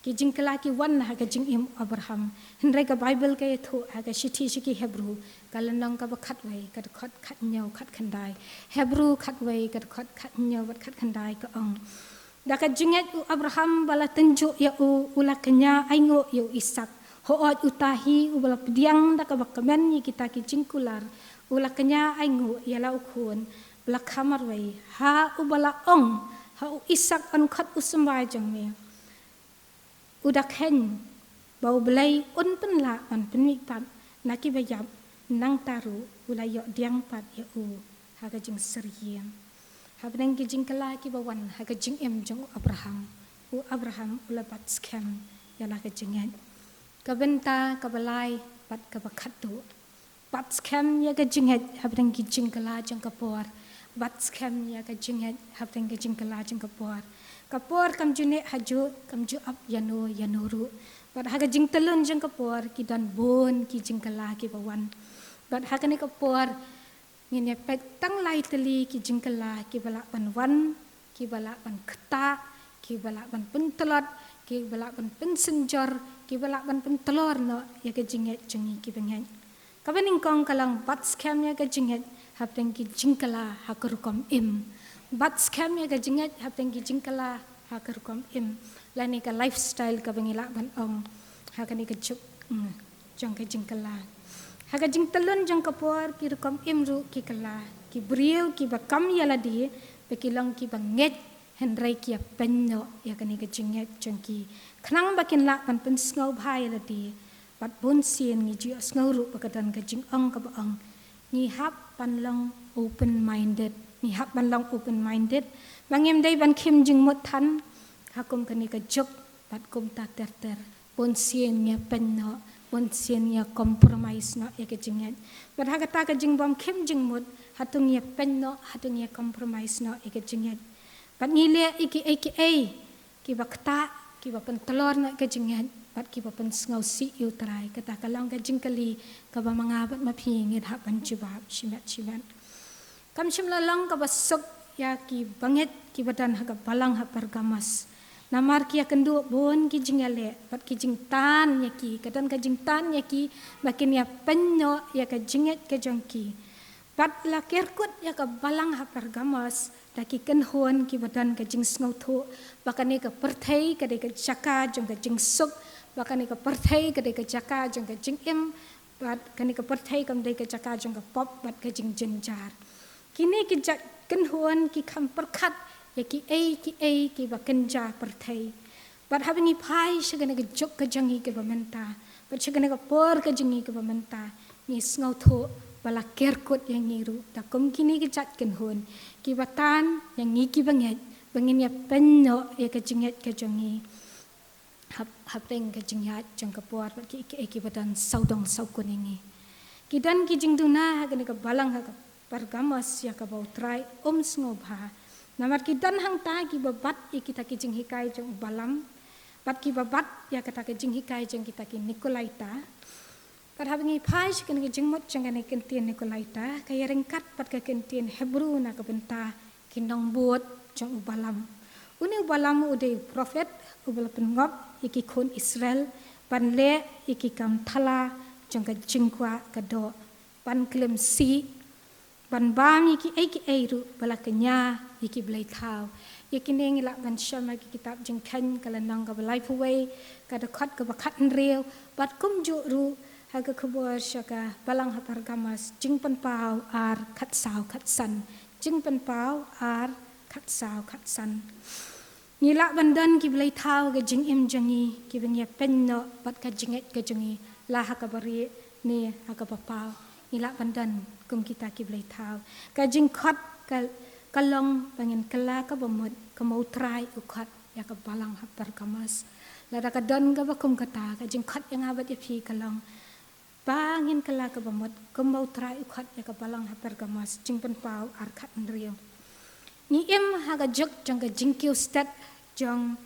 Ki jingkylla ki wan ha ka jingim u Abraham. Hynrei ka Baibl ka ïathuh ha ka shithi sha ki Hebru, ka lynnong kaba khatwei, ka dkhot khathynñiew khatkhyndai. Hebru khatwei, ka dkhot khathynñiew bad khatkhyndai ka ong, da ka jingngeit u Abraham ba la tynjuh ïa u, u la kñia ainguh ïa u Isaak. Hooid uta hi uba la pdiang da kaba kmen ïa kita ki jingkular, u la kñia ainguh ïa la u khun ba la kha marwei, ha uba la ong ha u Isaak yn khot u symbai jong me. U da kheiñ ba U Blei un pynlah ban pynmih pat na kiba ïap, nangta ruh u la ïoh pdiang pat ïa u ha ka jingsyriem. Hapdeng ki jingkylla kiba wan ha ka jingim jong u Abraham, u Abraham u la bat skhem ïa la ka jingngeit. Ka bynta kaba lai bad kaba khatduh. Bat skhem ïa ka jingngeit hapdeng ki jingkylla jong ka por. Bat skhem ïa ka jingngeit hapdeng ki jingkylla jong ka por. Ka por kam ju neh hajuh, kam ju ap ïano ïano ruh. Bad ha ka jingtyllun jong ka por ki don bun ki jingkylla kiba wan. Bad ha kane ka por ngin ïa peit tang lai tylli ki jingkylla kiba lah ban wan, kiba lah ban ktah, kiba lah ban pyntlot, kiba lah ban pynsynjor, kiba lah ban pyntlor noh ïa ka jingngeit jong ngi kiba ngeit. Kaba nyngkong ka long bat skhem ïa ka jingngeit hapdeng ki jingkylla ha ka rukom im. Bat skhem ïa ka jingngeit hapdeng ki jingkylla ha ka rukom im, lane ka lifestyle kaba ngi lah ban ong ha kane ka juk, mm, jong ka jingkylla. Ha ka jingtyllun jong ka por ki rukom im ruh ki kylla. Ki briew kiba kam ïa lade ba ki long kiba ngeit, hynrei ki ïa pynnoh ïa kane ka jingngeit jong ki khnang ba kin lah ban pynsngewbha ïa lade. Bad bun sien ngi ju ïohsngew ruh ba ka don ka jingong kaba ong, ngi hap ban long open minded. Ngi hap ban long open minded ba ngim dei ban khim jingmut than ha kum kane ka juk bad kumta ter ter. Bun sien ngi ïa pynnoh, bun sien ngi ïa compromise noh ïa ka jingngeit. Bad ha kata ka jingbym khim jingmut, hato ngi ïa pynnoh, hato ngi ïa compromise noh ïa ka jingngeit. Bad ngi leh ïa kiei kiei kiba ktah, kiba pyntlor noh ïa ka jingngeit bad kiba pynsngewsih ïa U Trai. Kata ka long ka jingkylli kaba ma nga bad ma phi ngin hap ban jubab shimet shimet. Kam shym la long kaba suk ïa ki bangeit kiba don ha ka balang ha Pergamos. Namar ki ïa kynduh bun ki jingïaleh bad ki jingtan ïa ki, ka don ka jingtan ïa ki ba kin ïa pynnoh ïa ka jingngeit ka jong ki. Bad la kerkut ïa ka balang ha Pergamos da ki kynhun kiba don ka jingsngewthuh ba kane ka pyrthei ka dei ka jaka jong ka jingsuk, ba kane ka pyrthei ka dei ka jaka jong ka jingim, bad kane ka pyrthei kam dei ka jaka jong ka pop bad ka jingjynjar. Kine ki jait kynhun ki kham pyrkhat ïa kiei kiei kiba kynja pyrthei. Bad haba ngi phai sha kane ka juk ka jong ngi kaba mynta, bad sha kane ka por ka jong ngi kaba mynta, ngi sngewthuh ba la ker kut ïa ngi ruh da kum kine ki jait kynhun kiba tan ïa ngi kiba ngeit ba ngin ïa pynnoh ïa ka jingngeit ka jong ngi hap, hapdeng ka jingïaid jong ka por bad ki, ki, kiba don sawdong sawkun ïa ngi. Ki don ki jingduna ha kane ka balang ha ka Pergamos ïa kaba U Trai um sngewbha. Namar ki don hangta kiba bat ïa kita ki jinghikai jong u Balaam bad kiba bat ïa kata ka jinghikai jong kita ki Nikolaita. Bad haba ngi phai sha kane ka jingmut jong kane ka ktien Nikolaita ka ïaryngkat bad ka ktien Hebru na ka bynta ki nongbud jong u Balaam. Une u Balaam u dei u prophet uba la pynngop ïa ki khun Israel ban leh ïa ki kam thala jong ka jingkwah ka doh, ban klim sih, ban bam ïa kiei kiei ruh ba la kñia ïa ki blei thaw. Ïa kine ngi lah ban shem ha ki kitab Jingkheiñ ka lynnong kaba laiphew wei, ka dkhot kaba khathynriew, bad kumjuh ruh ha ka khubor sha ka balang ha Pergamos, Jingpynpaw ar khatsaw khatsan. Jingpynpaw ar khatsaw khatsan. Ngi lah ban don ki blei thaw ha ka jingim jong ngi kiba ngi ïa pynnoh bad ka jingngeit ka jong ngi, la ha kaba rieh ne ha kaba paw. Ngi lah ban don kum kita ki blei thaw. Ka jingkhot ka, ka long ba ngin kylla kaba mut kum ba U Trai u khot ïa ka balang ha Pergamos. Lada ka don kaba kum kata, ka jingkhot ïa nga bad ïa phi ka long ba ngin kylla kaba mut kum ba U Trai u khot ïa ka balang ha Pergamos. Jingpynpaw ar khathynriew. Ngi im ha ka juk jong ka jingkiew stet jong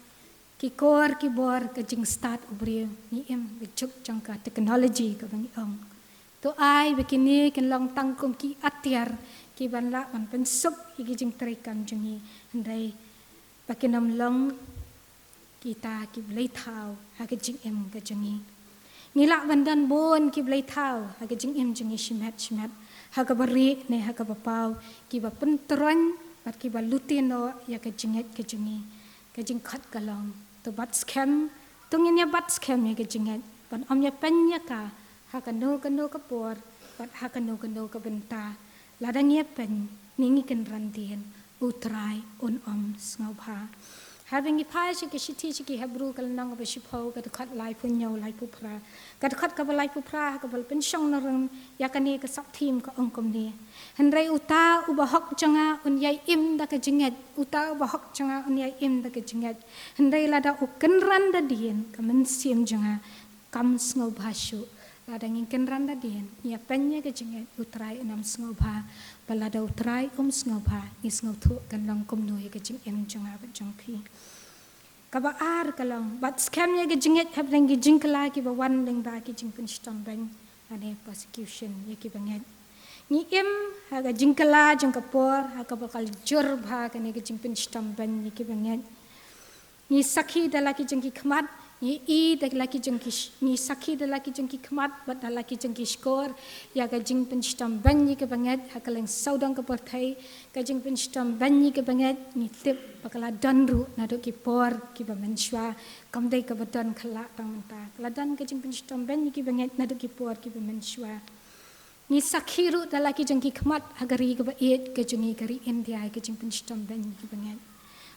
ki kor ki bor ka jingstad u briew. Ngi im ha ka juk jong ka technology kaba ngi ong. To ai ba kine kin long tang kum ki atiar kiban lah ban pynsuk ïa ki jingtrei kam jong ngi, hynrei ba kin ym long kita ki blei thaw ha ka jingim ka jong ngi. Ngi lah ban don bun ki blei thaw ha ka jingim jong ngi shimet shimet, ha kaba rieh ne ha kaba paw, kiba pyntroiñ bad kiba lute noh ïa ka jingngeit ka jong ngi. Ka jingkhot ka long, to bat skhem, to ngin ïa bat skhem ïa ka jingngeit, ban ym ïa pynïa ka ha kano kano ka por bad ha kano kano ka bynta. Lada ngi ïa pyn, ngi ngi kynran dien, U Trai un ym sngewbha. Haba ngi phai sha ka shithi sha ki Hebru ka lynnong kaba shiphew, ka dkhot laiphew hynñiew, laiphew phra. Ka dkhot kaba laiphew phra ha kaba la pynshong nongrim ïa kane ka sub theme ka ong kumne. Hynrei uta uba hok jong nga un ïai im da ka jingngeit, uta uba hok jong nga un ïai im da ka jingngeit. Hynrei lada u kynran da dien, ka mynsiem jong nga kam sngewbha shuh. Lada ngi kynran da dien, ngi ïa pyn ïa ka jingngeit, U Trai un ym sngewbha. Bad lada U Trai um sngewbha, ngi sngewthuh kan long kumno ïa ka jingim jong nga bad jong phi. Kaba ar ka long, bat skhem ïa ka jingngeit hapdeng ki jingkylla kiba wan lyngba ki jingpynshitom beiñ, lane persecution, ïa kiba ngeit. Ngi im ha ka jingkylla jong ka por ha kaba ka la jur bha kane ka jingpynshitom beiñ ïa kiba ngeit. Ngi sakhi da la ki jong ki khmat, ngi i da la ki jong ki sh-, ngi sakhi da la ki jong ki khmat bad da la ki jong ki shkor ïa ka jingpynshitom beiñ ïa kiba ngeit ha kylleng sawdong ka pyrthei. Ka jingpynshitom beiñ ïa kiba ngeit, ngi tip ba ka la don ruh naduh ki por kiba mynshuwa, kam dei kaba don khyllah tang mynta. Ka la don ka jingpynshitom beiñ ïa kiba ngeit naduh ki por kiba mynshuwa. Ngi sakhi ruh da la ki jong ki khmat ha ka ri kaba ïeit ka jong ngi, ka ri India, ïa ka jingpynshitom beiñ ïa kiba ngeit.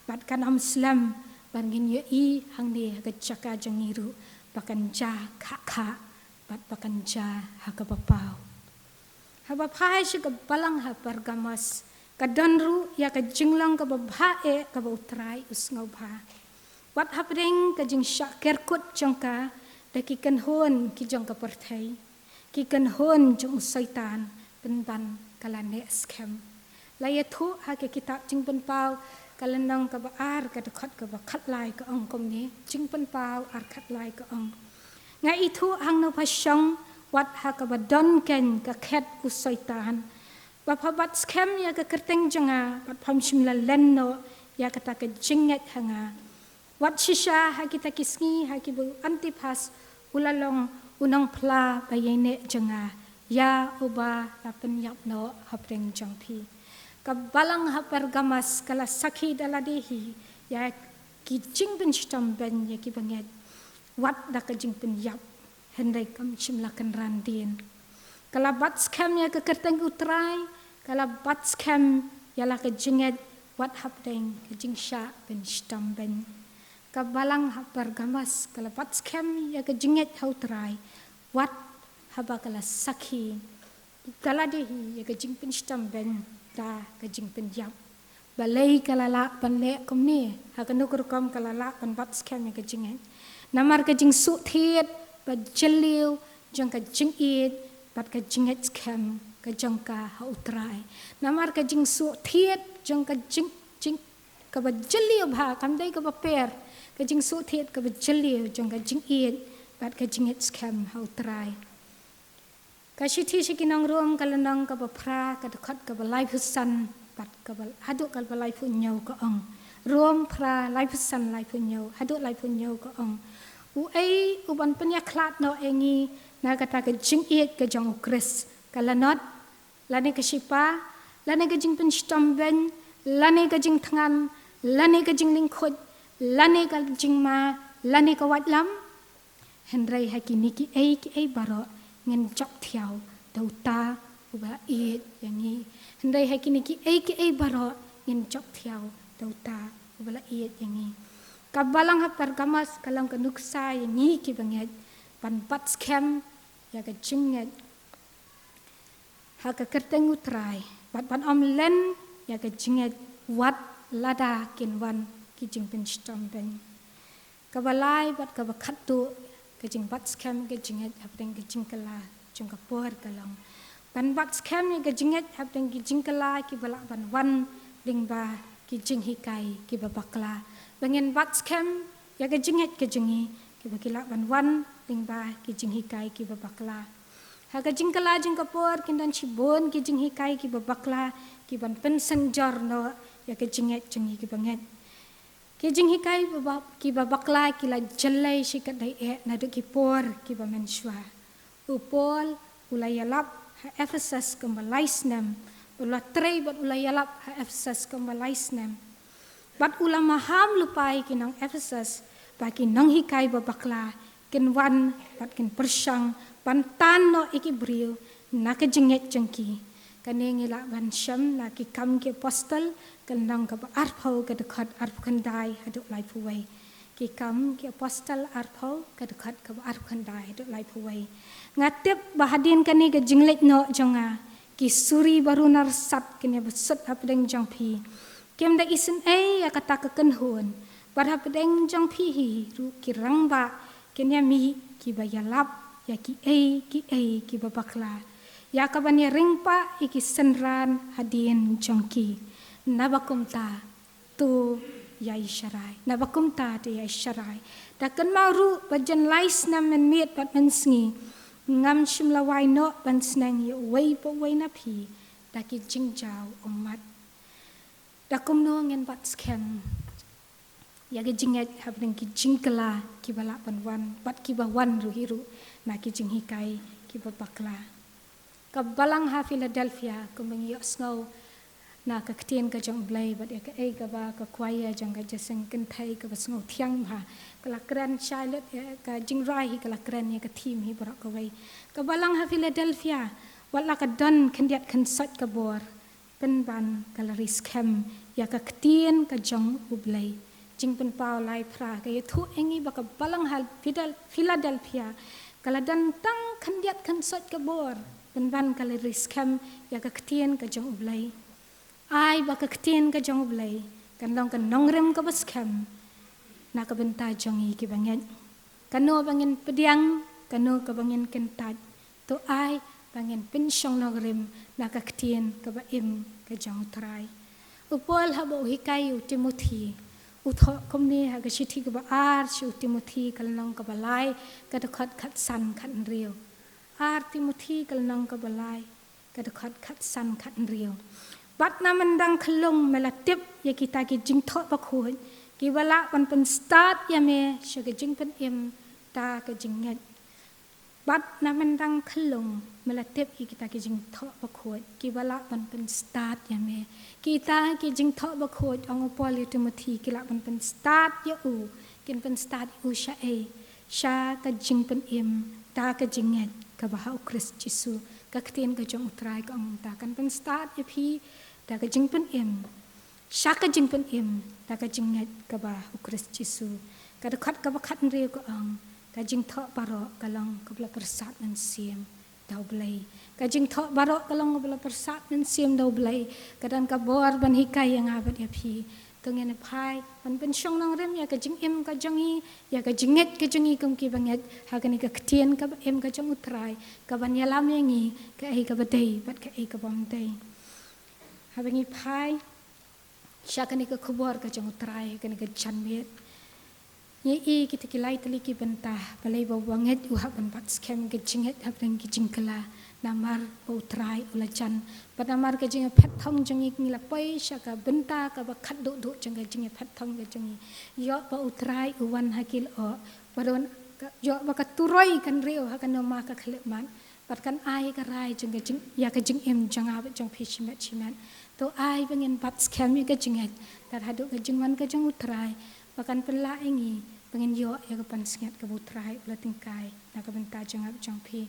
Bad kan ym slem ban ngin ïohi hangne ha ka jaka jong ngi ruh ba kan jia khah khah bad ba kan jia ha kaba paw. Haba phai sha ka balang ha Pergamos, ka don ruh ïa ka jinglong kaba bha eh kaba U Trai u sngewbha. Wat hapdeng ka jingshah ker kut jong ka da ki kynhun ki jong ka pyrthei, ki kynhun jong u Soitan, pynban ka la neh skhem. La ïathuh ha ka kitab Jingpynpaw ka lynnong kaba ar ka dkhot kaba khatlai ka ong kumne, Jingpynpaw ar khatlai ka ong. Nga ithuh hangno pha shong, wat ha kaba don keiñ ka khet u Soitan, ba pha bat skhem ïa ka kyrteng jong nga, bad pham shym la len noh ïa kata ka jingngeit ha nga. Wat shisha ha kita ki sngi ha kiba u Antipas u la long u nongphla ba ïaineh jong nga, ïa uba la pynïap noh hapdeng jong phi. Ka balang ha Pergamos ka la sakhi da lade hi ïa ki jingpynshitom beiñ ïa kiba ngeit, wat da ka jingpynïap, hynrei kam shym la kynran dien. Ka la bat skhem ïa ka kyrteng U Trai, ka la bat skhem ïa la ka jingngeit, wat hapdeng ka jingshah pynshitom beiñ. Ka balang ha Pergamos ka la bat skhem ïa ka jingngeit ha U Trai, wat haba ka la sakhi Ka la dei hi ïa ka jingpynshitom beiñ da ka jingpynïap. Balei ka la lah ban leh kumne? Ha kano ka rukom ka la lah ban bat skhem ïa ka jingngeit? Namar ka jingsuhthied ba jylliew jong ka jingïeit bad ka jingngeit skhem ka jong ka ha U Trai. Namar ka jingsuhthied jong ka jing, jing, kaba jylliew bha, kam dei kaba per, ka jingsuhthied kaba jylliew jong ka jingïeit bad ka jingngeit skhem ha U Trai. Ka shithi sha ki nong Rom ka lynnong kaba phra, ka dkhot kaba laiphew san bad kaba haduh kaba laiphew hynñiew ka ong. Rom phra, laiphew san, laiphew hynñiew haduh laiphew hynñiew ka ong: Uei u ban pynïakhlad noh ïa ngi na kata ka jingïeit ka jong U Khrist? Ka lanot, lane ka shipa, lane ka jingpynshitom beiñ, lane ka jingthngan, lane ka jinglyngkhuid, lane ka jingma, lane ka waitlam? Hynrei ha kine kiei kiei baroh ngin jop thiaw da uta uba la ïeit ïa ngi. Hynrei ha kine kiei kiei baroh ngin jop thiaw da uta uba la ïeit ïa ngi. Ka balang ha Pergamos ka long ka nuksa ïa ngi kiba ngeit ban bat skhem ïa ka jingngeit ha ka kyrteng U Trai, bad ban ym len ïa ka jingngeit wat lada kin wan ki jingpynshitom beiñ. Kaba lai bad kaba khatduh ka jingbat skhem ka jingngeit hapdeng ka jingkylla jong ka por ka long ban bat skhem ïa ka jingngeit hapdeng ki jingkylla kiba lah ban wan lyngba ki jinghikai kiba bakla. Ba ngin bat skhem ïa ka jingngeit ka jong ngi kiba ki lah ban wan lyngba ki jinghikai kiba bakla. Ha ka jingkylla jong ka por kin don shibun ki jinghikai kiba bakla ki ban pynsynjor noh ïa ka jingngeit jong ngi kiba ngeit. Ki jinghikai ba, kiba bakla ki la jyllei shikatdei eh naduh ki por kiba mynshuwa. U Paul u la ïalap ha Ephesus kumba lai snem, u la trei bad u la ïalap ha Ephesus kumba lai snem. Bad u la maham lypa ïa ki nong Ephesus ba ki nonghikai ba bakla kin wan bad kin pyrshang ban tan noh ïa ki briew na ka jingngeit jong ki. Kane ngi lah ban shem na Ki Kam Ki Apostol, ka lynnong kaba arphew, ka dkhot arphew khyndai haduh laiphew wei. Ki Kam Ki Apostol arphew, ka dkhot kaba arphew khyndai haduh laiphew wei. Nga tip ba hadien kane ka jingleit noh jong nga, ki suri ba runar sat kin ïa ba sut hapdeng jong phi. Kim da isynei ïa kata ka kynhun, bad hapdeng jong phi hi ruh ki rangbah kin ïa mih kiba ïalap ïa kiei kiei kiba bakla, ïa kaban ïa ring pah ïa ki synran hadien jong ki. Naba kumta to ïai sharai, naba kumta to ïai sharai. Da kynmaw ruh ba jan lai snem mynmiet bad mynsngi ngam shym la wai noh ban sneng ïa uwei pa uwei na phi da ki jingjaw ummat. Da kumno ngin bat skhem ïa ka jingngeit hapdeng ki jingkylla kiba lah ban wan bad kiba wan ruh hi ruh na ki jinghikai kiba bakla? Ka balang ha Philadelphia, kumba ngi ïohsngew na ka ktien ka jong U Blei bad ïa kaei kaba ka kwaya jong ka Jingïaseng Kynthei kaba sngew thiang bha ka la kren, shai lut ïa ka jingrai hi ka la kren ïa ka thim hi baroh kawei. Ka balang ha Philadelphia, wat la ka don khyndiat khynsoit ka bor, pynban ka la ri skhem ïa ka ktien ka jong U Blei. Jingpynpaw lai phra ka ïathuh ïa ngi ba ka balang ha Phidel-, Philadelphia ka la don tang khyndiat khynsoit ka bor, pynban ka la ri skhem ïa ka ktien ka jong U Blei. Ai ba ka ktien ka jong U Blei kan long ka nongrim kaba skhem na ka bynta jong ngi kiba ngeit. Kano ba ngin pdiang, kano kaba ngin kyntait, to ai ba ngin pynshong nongrim na ka ktien kaba im ka jong U Trai. U Paul haba u hikai ïa u Timothi, u thoh kumne ha ka shithi kaba ar sha u Timothi, ka lynnong kaba lai, ka dkhot khatsan khathynriew. Ar Timothi, ka lynnong kaba lai, ka dkhot khatsan khathynriew: Bad na myndang khyllung me la tip ïa kita ki jingthoh bakhuid kiba lah ban pynstad ïa me sha ka jingpynim da ka jingngeit. Bad na myndang khyllung me la tip ïa kita ki jingthoh bakhuid kiba lah ban pynstad ïa me. Kita ki jingthoh bakhuid, ong u Paul ïa u Timothi, ki lah ban pynstad ïa u, kin pynstad ïa u sha ei? Sha ka jingpynim da ka jingngeit kaba ha U Khrist Jisu. Ka ktien ka jong U Trai ka ong mynta kan pynstad ïa phi da ka jingpynim sha ka jingpynim da ka jingngeit kaba ha U Khrist Jisu. Ka dkhot kaba khathynriew ka ong, ka jingthoh baroh ka long kaba la pyrsad mynsiem. da U Blei. Ka jingthoh baroh ka long ba la pyrsad mynsiem da U Blei. Ka don ka bor ban hikai ïa nga bad ïa phi. To ngin ïa phai ban pynshong nongrim ïa ka jingim ka jong ngi, ïa ka jingngeit ka jong ngi kum ki bangeit ha kane ka ktien kaba im ka jong U Trai, kaban ïalam ïa ngi kaei kaba dei bad kaei kabym dei. Haba ngi phai sha kane ka khubor ka jong U Trai, kane ka janmiet, ngi ïohi kita ki lai tylli ki bynta, balei ba u bangeit u hap ban bat skhem ïa ka jingngeit hapdeng ki jingkylla. Namar ba U Trai u la jan, bad namar ka jingïaphet thong jong ngi, ngi la poi sha ka bynta kaba khatduh duh jong ka jingïaphet thong ka jong ngi. Ïoh ba U Trai u wan ha ki lyoh, bad un, ïoh ba ka turoi kan riew ha ka nongma ka khyllipmat, bad kan ai ka rai jong ka jing, ïa ka jingim jong nga bad jong phi shimet shimet. To ai ba ngin bat skhem ïa ka jingngeit tad haduh ka jingwan ka jong U Trai, ba kan pynlah ïa ngi ba ngin ïoh ïa ka pansngiat kaba U Trai u la tyngkai na ka bynta jong nga bad jong phi.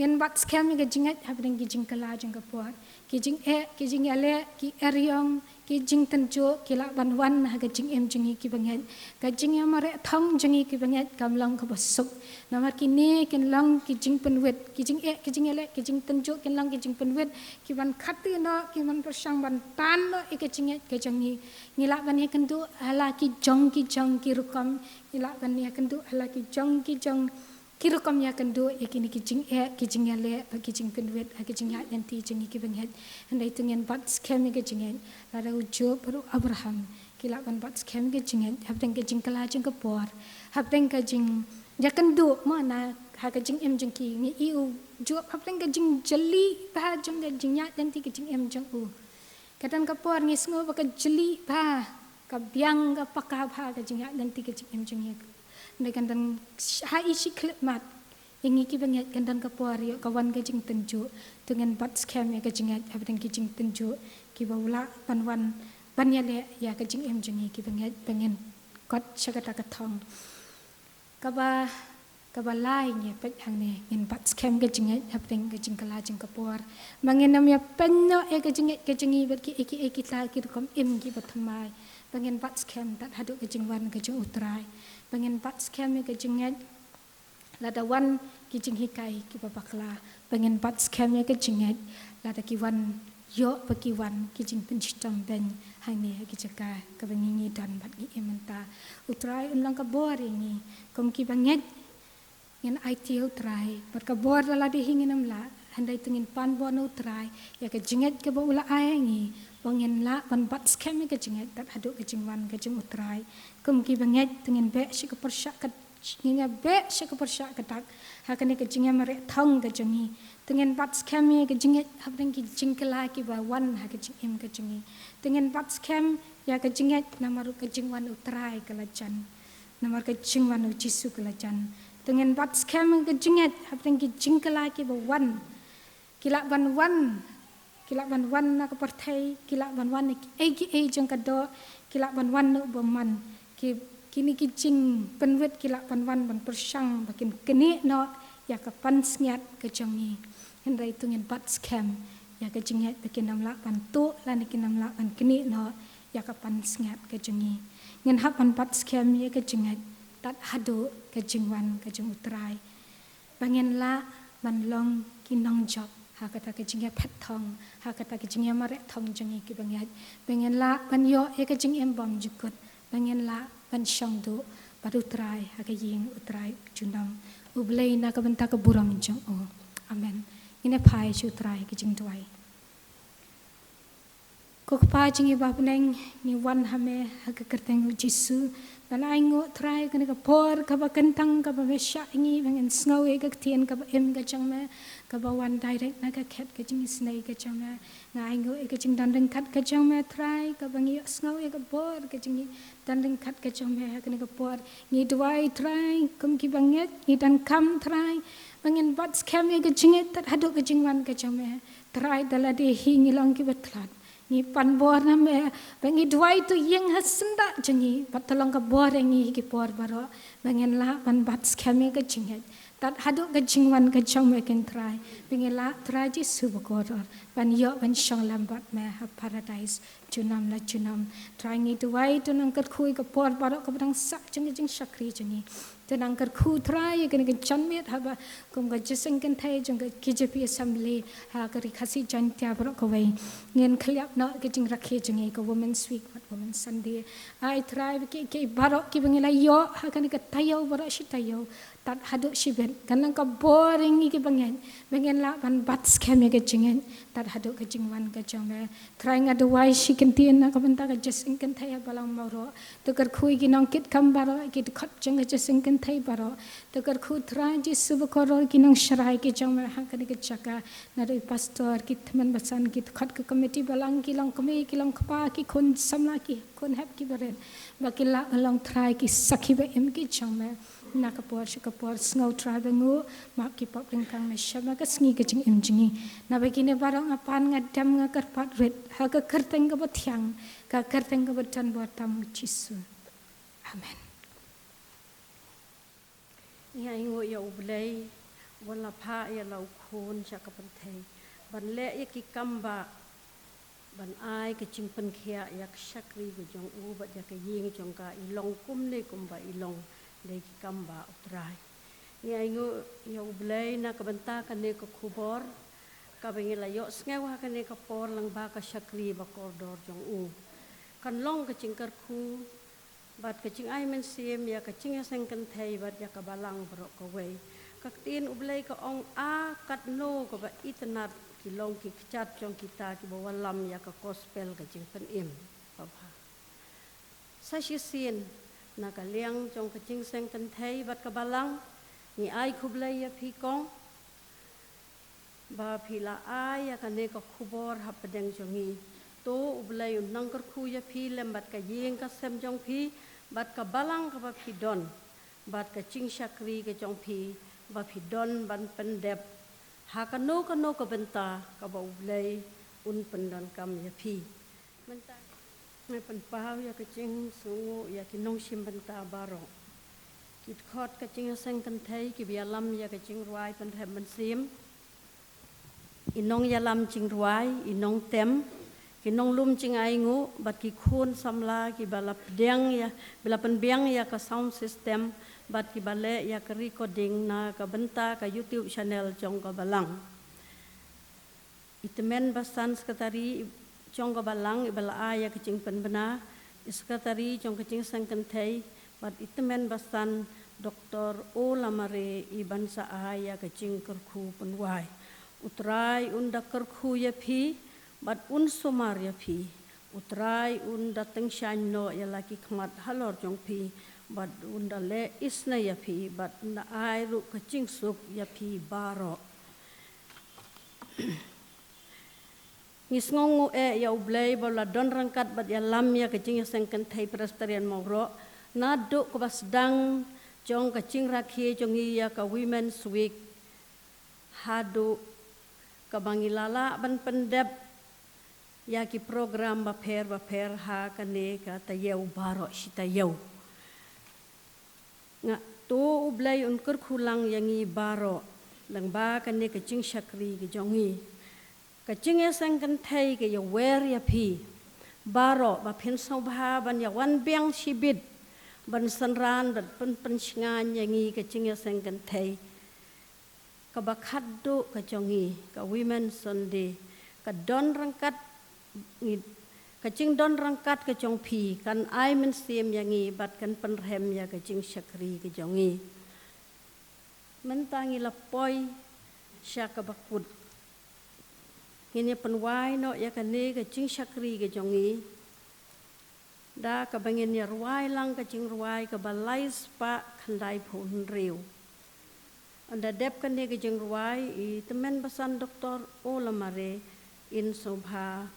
Ngin bat skhem ïa ka jingngeit hapdeng ki jingkylla jong ka por. Ki jingeh, ki jingïaleh, ki eriong, ki jingtynjuh ki lah ban wan ha ka jingim jong ngi ki bangeit. Ka jingïamareh thong jong ngi ki bangeit kam long kaba suk. Namar kine kin long ki jingpynwit, ki jingeh, ki jingïaleh, ki jingtynjuh kin long ki jingpynwit, ki ban khati noh, ki ban pyrshang ban tan noh ïa ka jingngeit ka jong ngi. Ngi lah ban ïakynduh ha la ki jong ki jong ki rukom. Ngi lah ban ïakynduh ha la ki jong ki jong ki rukom ïakynduh ïa kine ki jingeh, ki jingïaleh bad ki jingpynwit ha ka jingïaid lynti jong ngi ki bangeit. Hynrei to ngin bat skhem ïa ka jingngeit lada u Job bad u Abraham ki lah ban bat skhem ïa ka jingngeit hapdeng ka jingkylla jong ka por, hapdeng ka jingïakynduh mo na ha ka jingim jong ki. Ngi ïohi u Job hapdeng ka jingjylli bha jong ka jingïaid lynti ka jingim jong u. Ka don ka por ngi sngew ba ka jylli bha, ka biang, ka paka bha ka jingïaid lynti ka jingim jong ngi. Hynrei kan don ha i shi khyllipmat ïa ngi ki bangeit, kan don ka por ïoh ka wan ka jingtynjuh. To ngin bat skhem ïa ka jingngeit hapdeng ki jingtynjuh kiba u lah ban wan ban ïaleh ïa ka jingim jong ngi ki bangeit, ba ngin kot sha kata ka thong. Kaba, kaba lai ngi peit hangne, ngin bat skhem ka jingngeit hapdeng ka jingkylla jong ka por. Ba ngin ym ïa peit noh ïa ka jingngeit ka jong ngi bad kiei kiei kita ki rukom im kiba thymmai. Ba ngin bat skhem tad haduh ka jingwan ka jong U Trai. Ba ngin bat skhem ïa ka jingngeit lada wan ki jinghikai kiba bakla. Ba ngin bat skhem ïa ka jingngeit lada ki wan, ïoh ba ki wan ki jingpynshitom beiñ hangne ha ki jaka kaba ngi ngi don bad ngi im mynta. U Trai un long ka bor ïa ngi kum ki bangeit. Ngin aiti ïa U Trai bad ka bor la lade hi ngin ym lah, hynrei to ngin pan bor na U Trai ïa ka jingngeit kaba u la ai ïa ngi, ba ngin lah ban bat skhem ïa ka jingngeit tad haduh ka jingwan ka jong U Trai. Kum ki bangeit to ngin beh sha ka pyrshah ka Ngin ïa beh sha ka pyrshah ka dak ha kane ka jingïamareh thong ka jong ngi. To ngin bat skhem ïa ka jingngeit hapdeng ki jingkylla kiba wan ha ka jingim ka jong ngi. To ngin bat skhem ïa ka jingngeit namar ka jingwan U Trai ka la jan. Namar ka jingwan U Jisu ka la jan. To ngin bat skhem ïa ka jingngeit hapdeng ki jingkylla kiba wan. Ki lah ban wan, ki lah ban wan na ka pyrthei, ki lah ban wan na kiei kiei jong ka doh, ki lah ban wan na u bymman. Ki, kine ki jingpynwit ki lah ban wan ban pyrshang ba kin knieh noh ïa ka pansngiat ka jong ngi. Hynrei to ngin bat skhem ïa ka jingngeit ba kin ym lah ban tuh lane kin ym lah ban knieh noh ïa ka pansngiat ka jong ngi. Ngin hap ban bat skhem ïa ka jingngeit tad haduh ka jingwan ka jong U Trai. Ba ngin lah ban long ki nongjop ha kata ka jingïaphet thong, ha kata ka jingïamareh thong jong ngi ki bangeit. Ba ngin lah ban ïoh ïa ka jingim bymjukut. Ba ngin lah ban shong duh bad U Trai ha ka ïing U Trai junom. U Blei na ka bynta ka burom jong u. Amen. Ngin ïa phai sha U Trai ka jingduwai. Ko Kpa jong ngi ba ha bneng, ngi wan ha me ha ka kyrteng U Jisu. Ban ainguh Trai kane ka por kaba kyntang kaba me shah ïa ngi ba ngin sngew ïa ka ktien kaba im ka jong me, kaba wan direct na ka khet ka jingisynei ka jong me. Nga ainguh ïa ka jingdon ryngkat ka jong me Trai, kaba ngi ïohsngew ïa ka bor ka jingdon ryngkat ka jong me ha kane ka por. Ngi duwai Trai kum ki bangeit, ngi donkam Trai ba ngin bat skhem ïa ka jingngeit tad haduh ka jingwan ka jong me. Trai da lade hi ngi long kiba tlot, ngi pan bor na me, ba ngi duwai to ïeng ha syndah jong ngi bad to long ka bor ïa ngi ha ki por baroh, ba ngin lah ban bat skhem ïa ka jingngeit tad haduh ka jingwan ka jong me ken Trai, ba ngin lah Trai Jisu ba kordor. ban ïoh ban shong lem bad me ha paradise junom la junom. Trai ngi duwai, to nang kyrkhu ïa ka por baroh kaba dang sah jong ka jingshakri jong ngi. To nang kyrkhu Trai ïa kane ka janmiet haba kum ka jingïaseng kynthei jong ka K J P Assembly ha ka Ri Khasi Jaiñtia baroh kawei. Ngin khlem noh ka jingrakhe jong ngi ka Women's Week bad Women's Sunday. Ai Trai ba kiei kiei baroh kiba ngi la ïoh ha kane ka taïew baroh shi taïew, tad haduh shibit kan long ka bor ïa ngi kiba ngeit ba ngin lah ban bat skhem ïa ka jingngeit tad haduh ka jingwan ka jong me. Trai nga duwai shi kyntien na ka bynta ka jingïaseng kynthei ha Balang Mawroh. To kyrkhu ïa ki nongkitkam baroh, ki dkhot jong ka jingïaseng kynthei baroh. To kyrkhu Trai Jisu ba kordor ki nongsharai ki jong me ha kane ka jaka, naduh i pastor, ki tymmen basan, ki dkhot ka komiti balang, ki longkmie, ki longkpa, ki khun samla, ki khun hep, ki barit, ba ki lah ban long Trai ki sakhi ba im ki jong me. Na ka por sha ka por, sngew Trai ba nguh, map ki pop ryngkang me sha ma ka sngi ka jingim jong ngi. Naba kine baroh nga pan, nga dem, nga kyrpad rit ha ka kyrteng kaba thiang, ka kyrteng kaba don bor tam, Jisu. Amen. Ngi ainguh ïa U Blei uba la phah ïa la u Khun sha ka pyrthei ban leh ïa ki kam ba ban ai ka jingpynkhiah ïa ka shakri ka jong u bad ïa ka ïing jong ka, i long kumne kumba i long dei ki kam ba U Trai. Ngi ainguh ïa U Blei na ka bynta kane ka khubor kaba ngi la ïohsngew ha kane ka por lyngba ka shakri ba kordor jong u. Kan long ka jingkyrkhu bad ka jingai mynsiem ïa ka jingïaseng kynthei bad ïa ka balang baroh kawei. Ka ktien U Blei ka ong, a katno kaba itynnad ki long ki kjat jong kita kiba wallam ïa ka gospel ka jingpynim. Papa. Sa shisien na ka liang jong ka jingïaseng kynthei bad ka balang, ngi ai khublei ïa phi kong ba phi la ai ïa kane ka khubor hapdeng jong ngi. To U Blei un nang kyrkhu ïa phi lem bad ka ïing ka sem jong phi bad ka balang kaba phi don bad ka jingshakri ka jong phi ba phi don ban pyndep ha kano kano ka bynta kaba U Blei un pyndonkam ïa phi. Mynta ngi pynpaw ïa ka jingsngewnguh ïa ki nongshim bynta baroh. Ki dkhot ka jingïaseng kynthei kiba ïalam ïa ka jingrwai pynrem mynsiem, i nongïalam jingrwai, i nongtem, ki nonglum jingainguh bad ki khun samla kiba la pdiang ïa, ba la pynbiang ïa ka sound system bad kiba leh ïa ka recording na ka bynta ka YouTube channel jong ka balang. I tymmen basan sekretari jong ka balang iba la ai ïa ka jingpynbna, i sekretari jong ka jingïaseng kynthei, bad i tymmen basan Doktor O Lamare iban sa ai ïa ka jingkyrkhu pynwai. U Trai un da kyrkhu ïa phi bad un sumar ïa phi. U Trai un da tyngshaiñ noh ïa la ki khmat halor jong phi bad un da leh isynei ïa phi bad un da ai ruh ka jingsuk ïa phi baroh. Ngi sngewnguh eh ïa U Blei ba u la don ryngkat bad ïalam ïa ka jingïaseng kynthei Presbyterian Mawroh naduh kaba sdang jong ka jingrakhe jong ngi ïa ka Women's Week haduh kaba ngi la lah ban pyndep ïa ki program bapher bapher ha kane ka taïew baroh shi taïew. Nga to U Blei un kyrkhu lang ïa ngi baroh lyngba kane ka jingshakri ka jong ngi. Ka jingïaseng kynthei ka ïawer ïa phi baroh ba phin sngewbha ban ïawan biang shibit ban synran bad pynpynshngaiñ ïa ngi ka jingïaseng kynthei kaba khatduh ka jong ngi, ka Women's Sunday, ka don ryngkat ngi, ka jingdon ryngkat ka jong phi kan ai mynsiem ïa ngi bad kan pynrem ïa ka jingshakri ka jong ngi. Mynta ngi la poi sha kaba kut. Ngin ïa pynwai noh ïa kane ka jingshakri ka jong ngi da kaba ngin ïa rwai lang ka jingrwai kaba lai spah khyndai phew hynriew. Ynda dep kane ka jingrwai, i tymmen basan Doktor O Lamare in sngewbha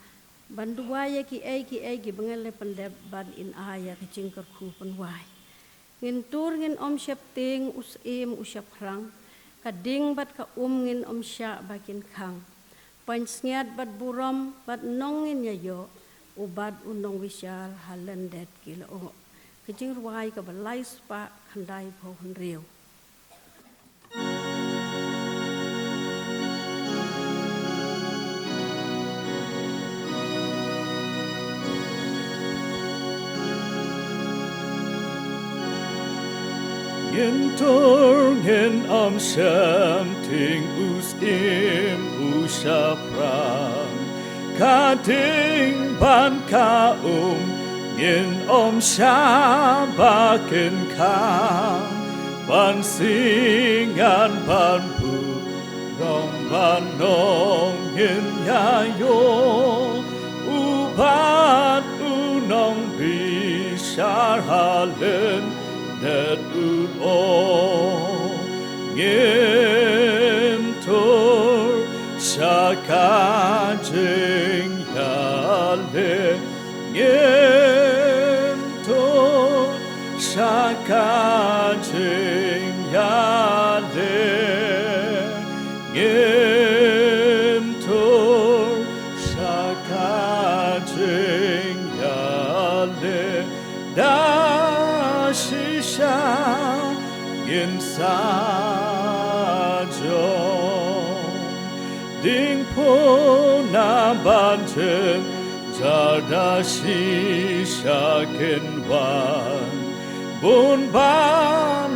ban duwai ïa kiei kiei kiba ngi la pyndep bad in ai ïa ka jingkyrkhu pynwai. Ngin tur ngin ym sheptieng u syiem u shephrang, ka ding bad ka um ngin ym shah ba kin khang. Pansngiat bad burom bad nong ngin ïa ïoh, u bad u nongbishar ha lyndet ki lyoh. Ka jingrwai kaba lai spah khyndai phew hynriew. Ngin tur ngin ym shym tieng u syiem u shaphrang, ka ding bad ka um ngin ym shah ba kynkhang, ban synran ban burom ban ong ngin ïa ïoh, u bad u nongbishar ha lyndet u ong. Ngin tur sha ka jingïaleh, ngin tur sha ka jingïaleh, ngin tur sha ka jingïaleh. Da shisha ngin sa jong, ding puna ban jynjar da shisha kin wan. Bun ba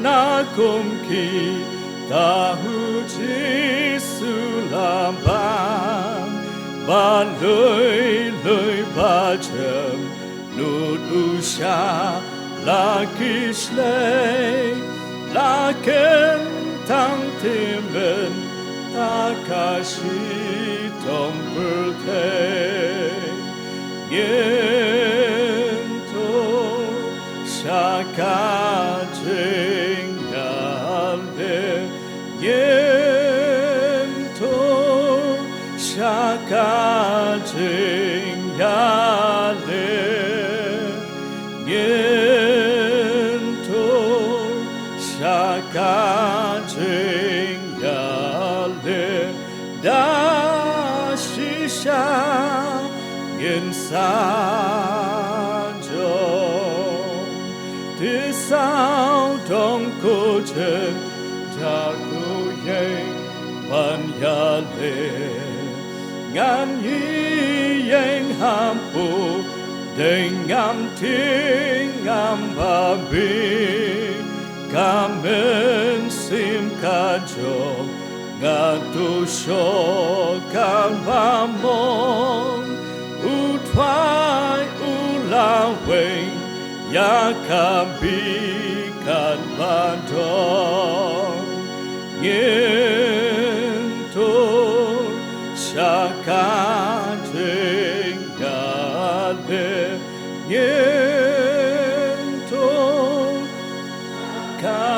na kum kita u Jisu la ban, ba lui lui ba jem nud u sha la ki shlei, la kyntang te mynta ka shitom pyrthei. Ngin tur sha ka jingïaleh, ngin tur sha ka jingïaleh, ngin tur sha ka jingïaleh. Da shisha ngin sa jong, te sawdong ko jynjar ko ïeng ban ïaleh. Ngan ïeng hapoh dei ngam tieng ngam babe, ka mynsiem ka jong nga to shoh kaba mon. U Trai u la weng ïa ka bikhat ba don. Ngin tur sha ka jingïaleh, ngin tur ka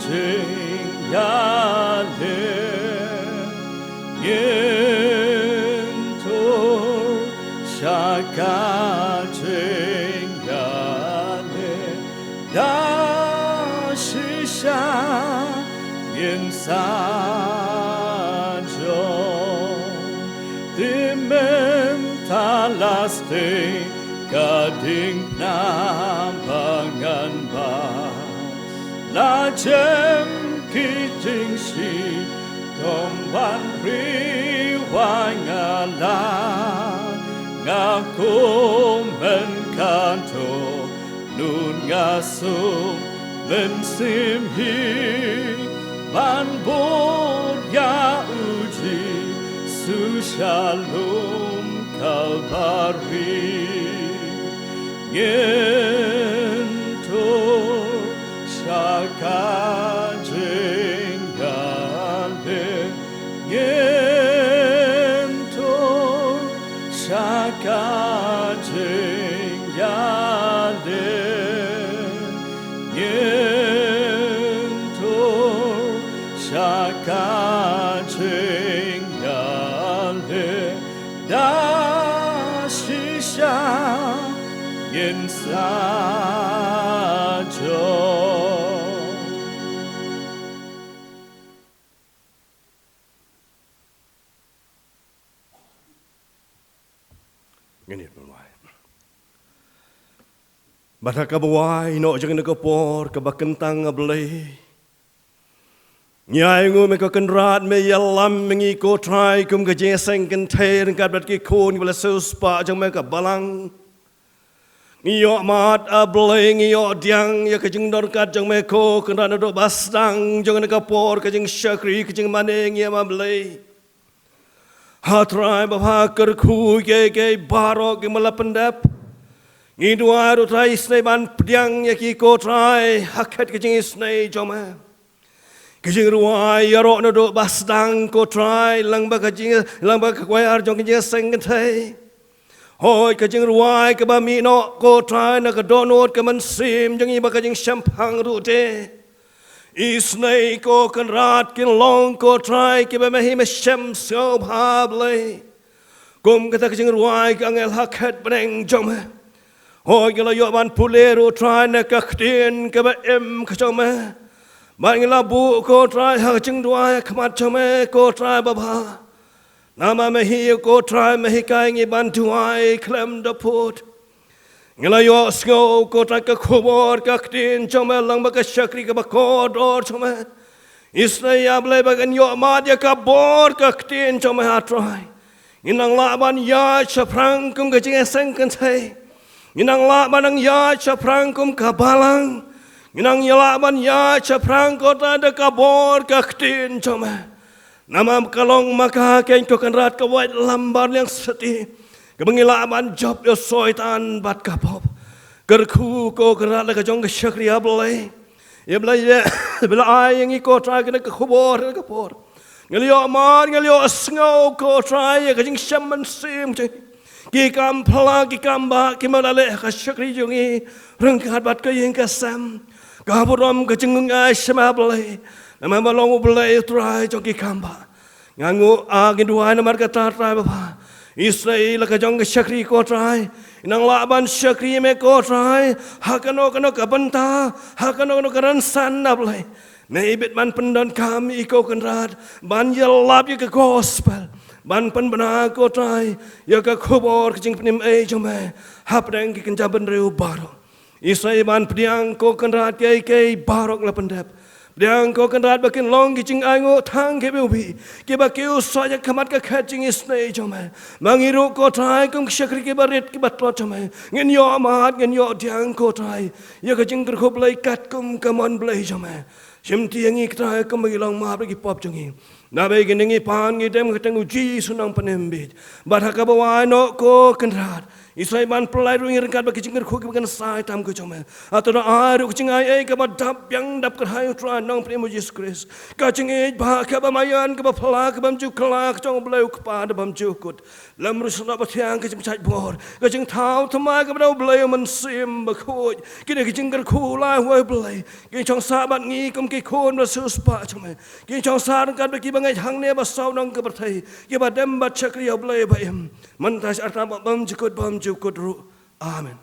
jingïaleh, ngin tur sha ka jingïaleh. Da shisha ngin sa jong, te mynta la steng ka diengphna ba ngan bam. La jem ki jingshitom ban ri wa nga la, nga kumne katto, nun nga suk mynsiem hi ban bud ïa u Jisu sha lum Kalbari. Ngin tur sha ka jingïaleh, ngin tur sha ka jingïaleh, ngin tur sha ka jingïaleh. Da shisha ngin sa jong. Ngin ïa pynwai. Bad ha kaba wai noh jong kane ka por kaba kyntang, A Blei, ngi ai nguh ïa me ko Kynrad, me ïalam ïa ngi ko Trai kum ka jingïaseng kynthei ryngkat bad ki khun kiba la siewspah jong me ha ka balang. Ngi ïoh mad, A Blei, ngi ïoh pdiang ïa ka jingdon ryngkat jong me ko Kynrad naduh ba sdang jong kane ka por ka jingshakri ka jingmane ngi, A Blei. Ha Trai babha, kyrkhu ïa kiei kiei baroh kiba la pyndep. Ngi duwai ruh Trai isynei ban pdiang ïa ki ko Trai ha khet ka jingisynei jong me. Ka jingrwai ïaroh naduh ba sdang ko Trai, lyngba ka jing, lyngba ka kwaiar jong ka jingïaseng kynthei. Hooid, ka jingrwai kaba mih noh ko Trai na ka dohnud ka mynsiem jong ngi bad ka jingshemphang ruh te. Isynei ko Kynrad kin long ko Trai kiba me hi me shem sngewbha, Blei. Kum kata ka jingrwai ka angel ha khet bneng jong me. Hooid, ngi la ïoh ban pule ruh Trai na ka ktien kaba im ka jong me. Bad ngi la buh ko Trai ha ka jingduwai ha khmat jong me ko Trai babha. Namar me hi ko Trai me hikai ngi ban duwai khlem da pud. Ngi la ïohsngew ko Trai ka khubor ka ktien jong me lyngba ka shakri kaba kordor jong me. Isynei, A Blei, ba kan ïoh mad ïa ka bor ka ktien jong me, A Trai. Ngin nang lah ban ïaid shaphrang kum ka jingïaseng kynthei. Ngin nang lah ban nang ïaid shaphrang kum ka balang. Ngin nang ïa lah ban ïaid shaphrang ko Trai da ka bor ka ktien jong me. Namar ka long ma ka keiñ ko Kynrad ka waitlam ba liang sati kaba ngi lah ban jop ïa u Soitan bad ka pop. Kyrkhu ko Kynrad la ka jong ka shakri, A Blei. Ïa Blei, ïa Blei, ai ïa ngi ko Trai kane ka khubor kane ka por. Ngi la ïoh mad, ngi la ïohsngew ko Trai ïa ka jingshem mynsiem jong ngi. Ki kam phylla, ki kam bah kiba la leh ha ka shakri jong ngi ryngkat bad ka ïing ka sem, ka burom, ka jingngeit, shisha, Blei. Namar me long U Blei U Trai jong ki kam bah. Nga nguh, A, ngi duwai namar kata Trai babha. Isynei la ka jong ka shakri ko Trai, nang lah ban shakri me ko Trai ha kano kano ka bynta, ha kano kano ka rynsan, A Blei. Me ibit ban pyndonkam ïa i ko Kynrad ban ïalap ïa ka gospel, ban pynbna ko Trai ïa ka khubor ka jingpynim ei jong me hapdeng ki kynja bynriew baroh. Isynei ban pdiang ko Kynrad kiei kiei baroh la pyndep. Pdiang ko Kynrad ba kin long ki jingainguh tang kiba iwbih, kiba kiew sah ïa ka mat ka khet jingisynei jong me. Ma ngi ruh ko Trai kum ki shakri kiba rit kiba tlot jong me, ngin ïoh mad, ngin ïoh pdiang ko Trai ïa ka jingkyrkhu Blei katkum ka mon Blei jong me. Shim ti ïa ngi ko Trai kumba ngi long map ïa ki pop jong ngi. Naba ïa kine ngi pan ngi dem ha ka kyrteng U Jisu Nongpynim bieit. Bad ha kaba wai noh ko Kynrad, Isynei ban pynlait ruh ïa ngi ryngkat bad ki jingkyrkhu kiba kynsai tam ka jong me. Hato da ai ruh ka jingaiei kaba dap biang dap kyrhai, U Trai Nongpynim U Jisu Khrist. Ka jingïeit bah kaba maïan, kaba phylla, ka bym ju kylla ka jong U Blei U Kpa uba bymjukut. Lem ruh sha Nongpynim Bathiang ka jingshait bor, ka jingthaw thymmai kaba na U Blei U Mynsiem Bakhuid. Kine ki jingkyrkhu, la wai Blei, kin shong sah bad ngi kum ki khun ba siewspah jong me. Kin shong sah ryngkat bad kiba ngeit hangne bad saw nong ka pyrthei, kiba dem bad shakri ïa U Blei ba im mynta, sha arta bad bymjukut bymjukut ruh. Amen.